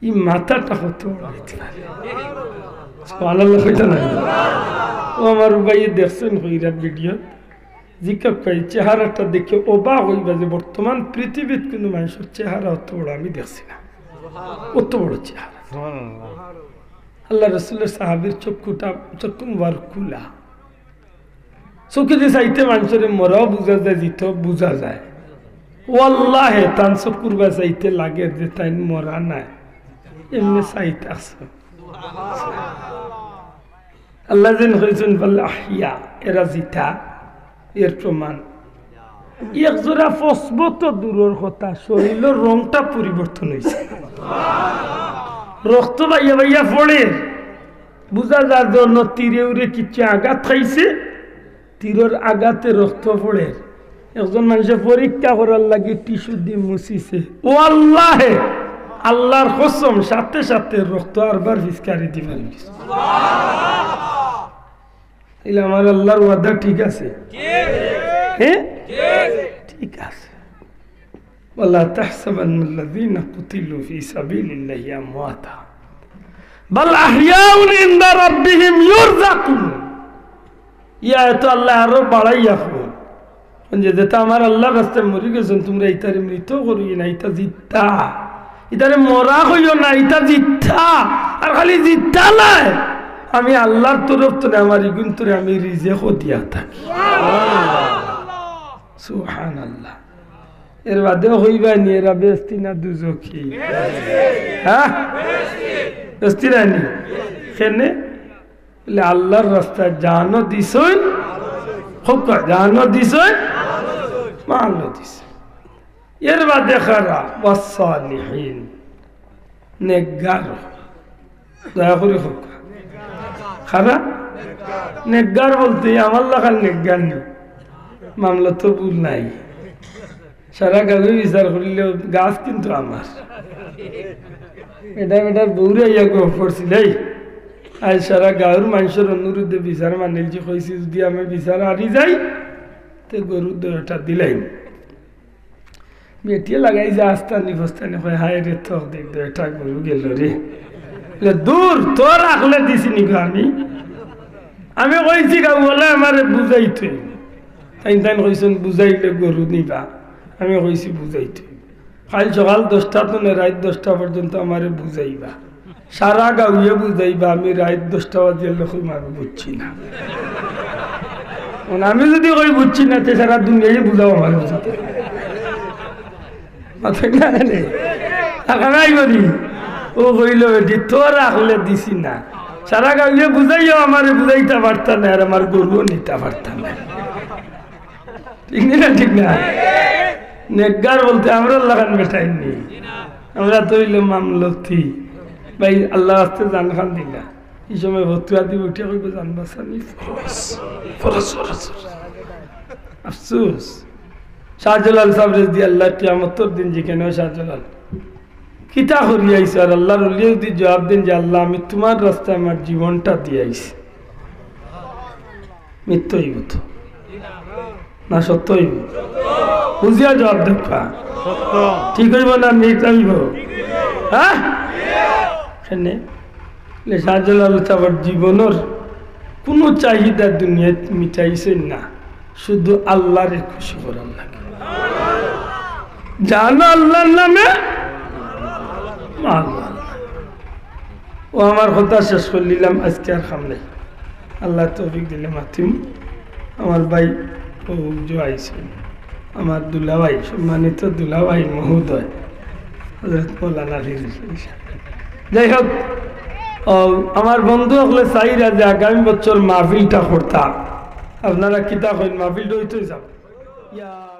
ই মাথাটা কত বড় অইতে পারে? সুবহানাল্লাহ কইতা না? ও আমার ভাইয়ে দেখছইন কইরা ভিডিও, জিকাউক্কা, এই চেহারাটা দেখে অবাক অইবা যে বর্তমান পৃথিবীত কুনু মানুষর চেহারা অত বড় আমি দেখছি না, অত বড় চেহারা। সুবহানাল্লাহ। আল্লাহ রসুলের সাহাবীর চক্ষুটা, চক্ষু মুবারক খুলা। চোখে যে চাইতে মানুষরে মরাও বুঝা যায়, জিতাও বুঝা যায়। ওয়াল্লাহে তান চক্ষুর বায় চাইতে লাগে যে তাইন মরা নায়, এমনে চাইতে আছে। আল্লায় যেন কইছইন, "বাল আহইয়া", এরা জিতা, এর প্রমাণ। এক জোড়া ফসবত তো দূরর কথা, শরীলর রংটা পরিবর্তন অইছে। রক্ত বাইয়া বাইয়া পড়ের, বুঝা যার জন্য তীরে উরে কিচ্ছু আঘাত খাইছে, তীরর আঘাতে রক্ত পড়ের। একজন মানষে পরীক্ষা করার লাগি টিস্যু দি মুছিছে। ও আল্লাহে, আল্লার কসম, সাথে সাথে রক্ত আরবার ফিচকারি দি ফালাই দিছে। তাইলে আমার আল্লার ওয়াদা ঠিক আছে? হ্যাঁ? ঠিক আছে। ولا تحسبن الذين قتلوا في سبيل الله أمواتا بل أحياء عند ربهم يرزقون। ইয়া তো আল্লায় আরো বাড়াইয়া কইন। যে যেতা আমার আল্লার রাস্তায় মরি গেছইন, তুমরা ইতারে মৃত করিও না, ইতা জিতা। ইতারে মরা কইও না, ইতা জিতা। আর খালি জিতা নায়, আমি আল্লার তরফ তনে আমার ইগুইন্তরে আমি রিজেকও দিয়া থাকি। সুবহানাল্লাহ। এর বাদেও কইবায়নি, এরা বেহেস্তি না দুজখি? হ্যাঁ? বেহেস্তি নায়নি? কেনে? বলে, আল্লার রাস্তায় জানও দিছইন, কউক্কা, জানও দিছইন, মালও দিছইন। এর বাদে কারা? ওয়াসসালিহিন, নেককার। দয়া করি কউক্কা। কারা? নেককার বলতে আমার লাখান নেককার নি। মামলা তো ভুল নাই। সারা গাঁওয়ে বিচার করিলেও গাছ কিন্তু আমার। বেটা বেটার বউরে আইয়া গফ করছিল, "এই, আইজ সারা গাঁওর মানষর অনুরোধে বিচার মানিলছি, কইছি যুদি আমি বিচার হারি যাই, তে গরু দুইটা দিলাইমু।" বেটিয়ে লাগাইছে আস্তানি ফস্তানি, কয়, "হায় রে, তকদির, দুইটা গরু গেল রে।" বলে, "দূর, তোর আখলে দিছি নি গো আমি?" আমি কইছি, "গাঁওআলায় আমারে বুঝাইতো।" তাইন তাইন কইছইন, "বুঝাইলে গরু নিবা।" আমি কইছি, "বুঝাইতো।" কাইল সকাল দশটা তনে রাইত দশটা পর্যন্ত আমারে বুঝাইবা। সারা গাঁওয়ে বুঝাইবা, আমি রাইত দশটা বাজিয়ার লেখি মারু বুঝছি না। এখন আমি যুদি কই বুঝছি না, তে সারা দুনিয়ায় বুঝাও আমার বুঝতে। মাথায় না আনে। আর খানাই করি। ও কইল, "বেটি, তোর আখলে দিছি না। সারা গাঁওয়ে বুঝাইয়াও আমারে বুঝাইতা পারতা না, আর আমার গরুও নিতা পারতা না।" ঠিক নি না? ঠিক না? নেককার বলতে আমরার লাখান বেটাইন নি। আমরা তো অইলে মামলতি। ভাই, আল্লার ওয়াস্তে জান খান দিলা। ই সময় ফতুয়া দিব, উঠিয়া কইব, "জান বাঁচানি ফরজ, ফরজ, ফরজ, ফরজ।" আফসোস। শাহজালাল সাব রাদিয়াল্লাহু কিয়ামতর দিন জিকাইন, "ও শাহজালাল, কিতা করি আইছো?" আর আল্লার ওলিয়ে যুদি জবাব দেইন যে, "আল্লাহ, আমি তুমার রাস্তায় আমার জীবনটা দিয়া আইছি।" মিথ্যা অইব তো? না, সত্য অইব? বুঝিয়া জবাব দেউক্কা। সত্য। ঠিক অইব না মিথ্যা অইব? হ্যাঁ? কেনে? লে শাহজালাল সাবর জীবনর কুনু চাহিদা দুনিয়াত মিটাইছইন না, শুধু আল্লারে খুশি করার লাগি। জানো আল্লার নামে, আল্লাহ। ও আমার কথা শেষ করিলিলাম, আইজকে আর কাম নাই। আল্লায় তৌফিক দিলে মাতিমু। আমার ভাই ও জো আইছইন, আমার দুলাভাই, সম্মানিত দুলাভাই মহোদয় হযরত মৌলানা ফিরোজ আলী সাহেব। যাই হোক, ও, আমার বন্ধু অকলে চাইরা যে আগামী বছর মাহফিলটা করতা। আপনারা কিতা কইন, মাহফিলটা অইতোই যাবো? ইয়া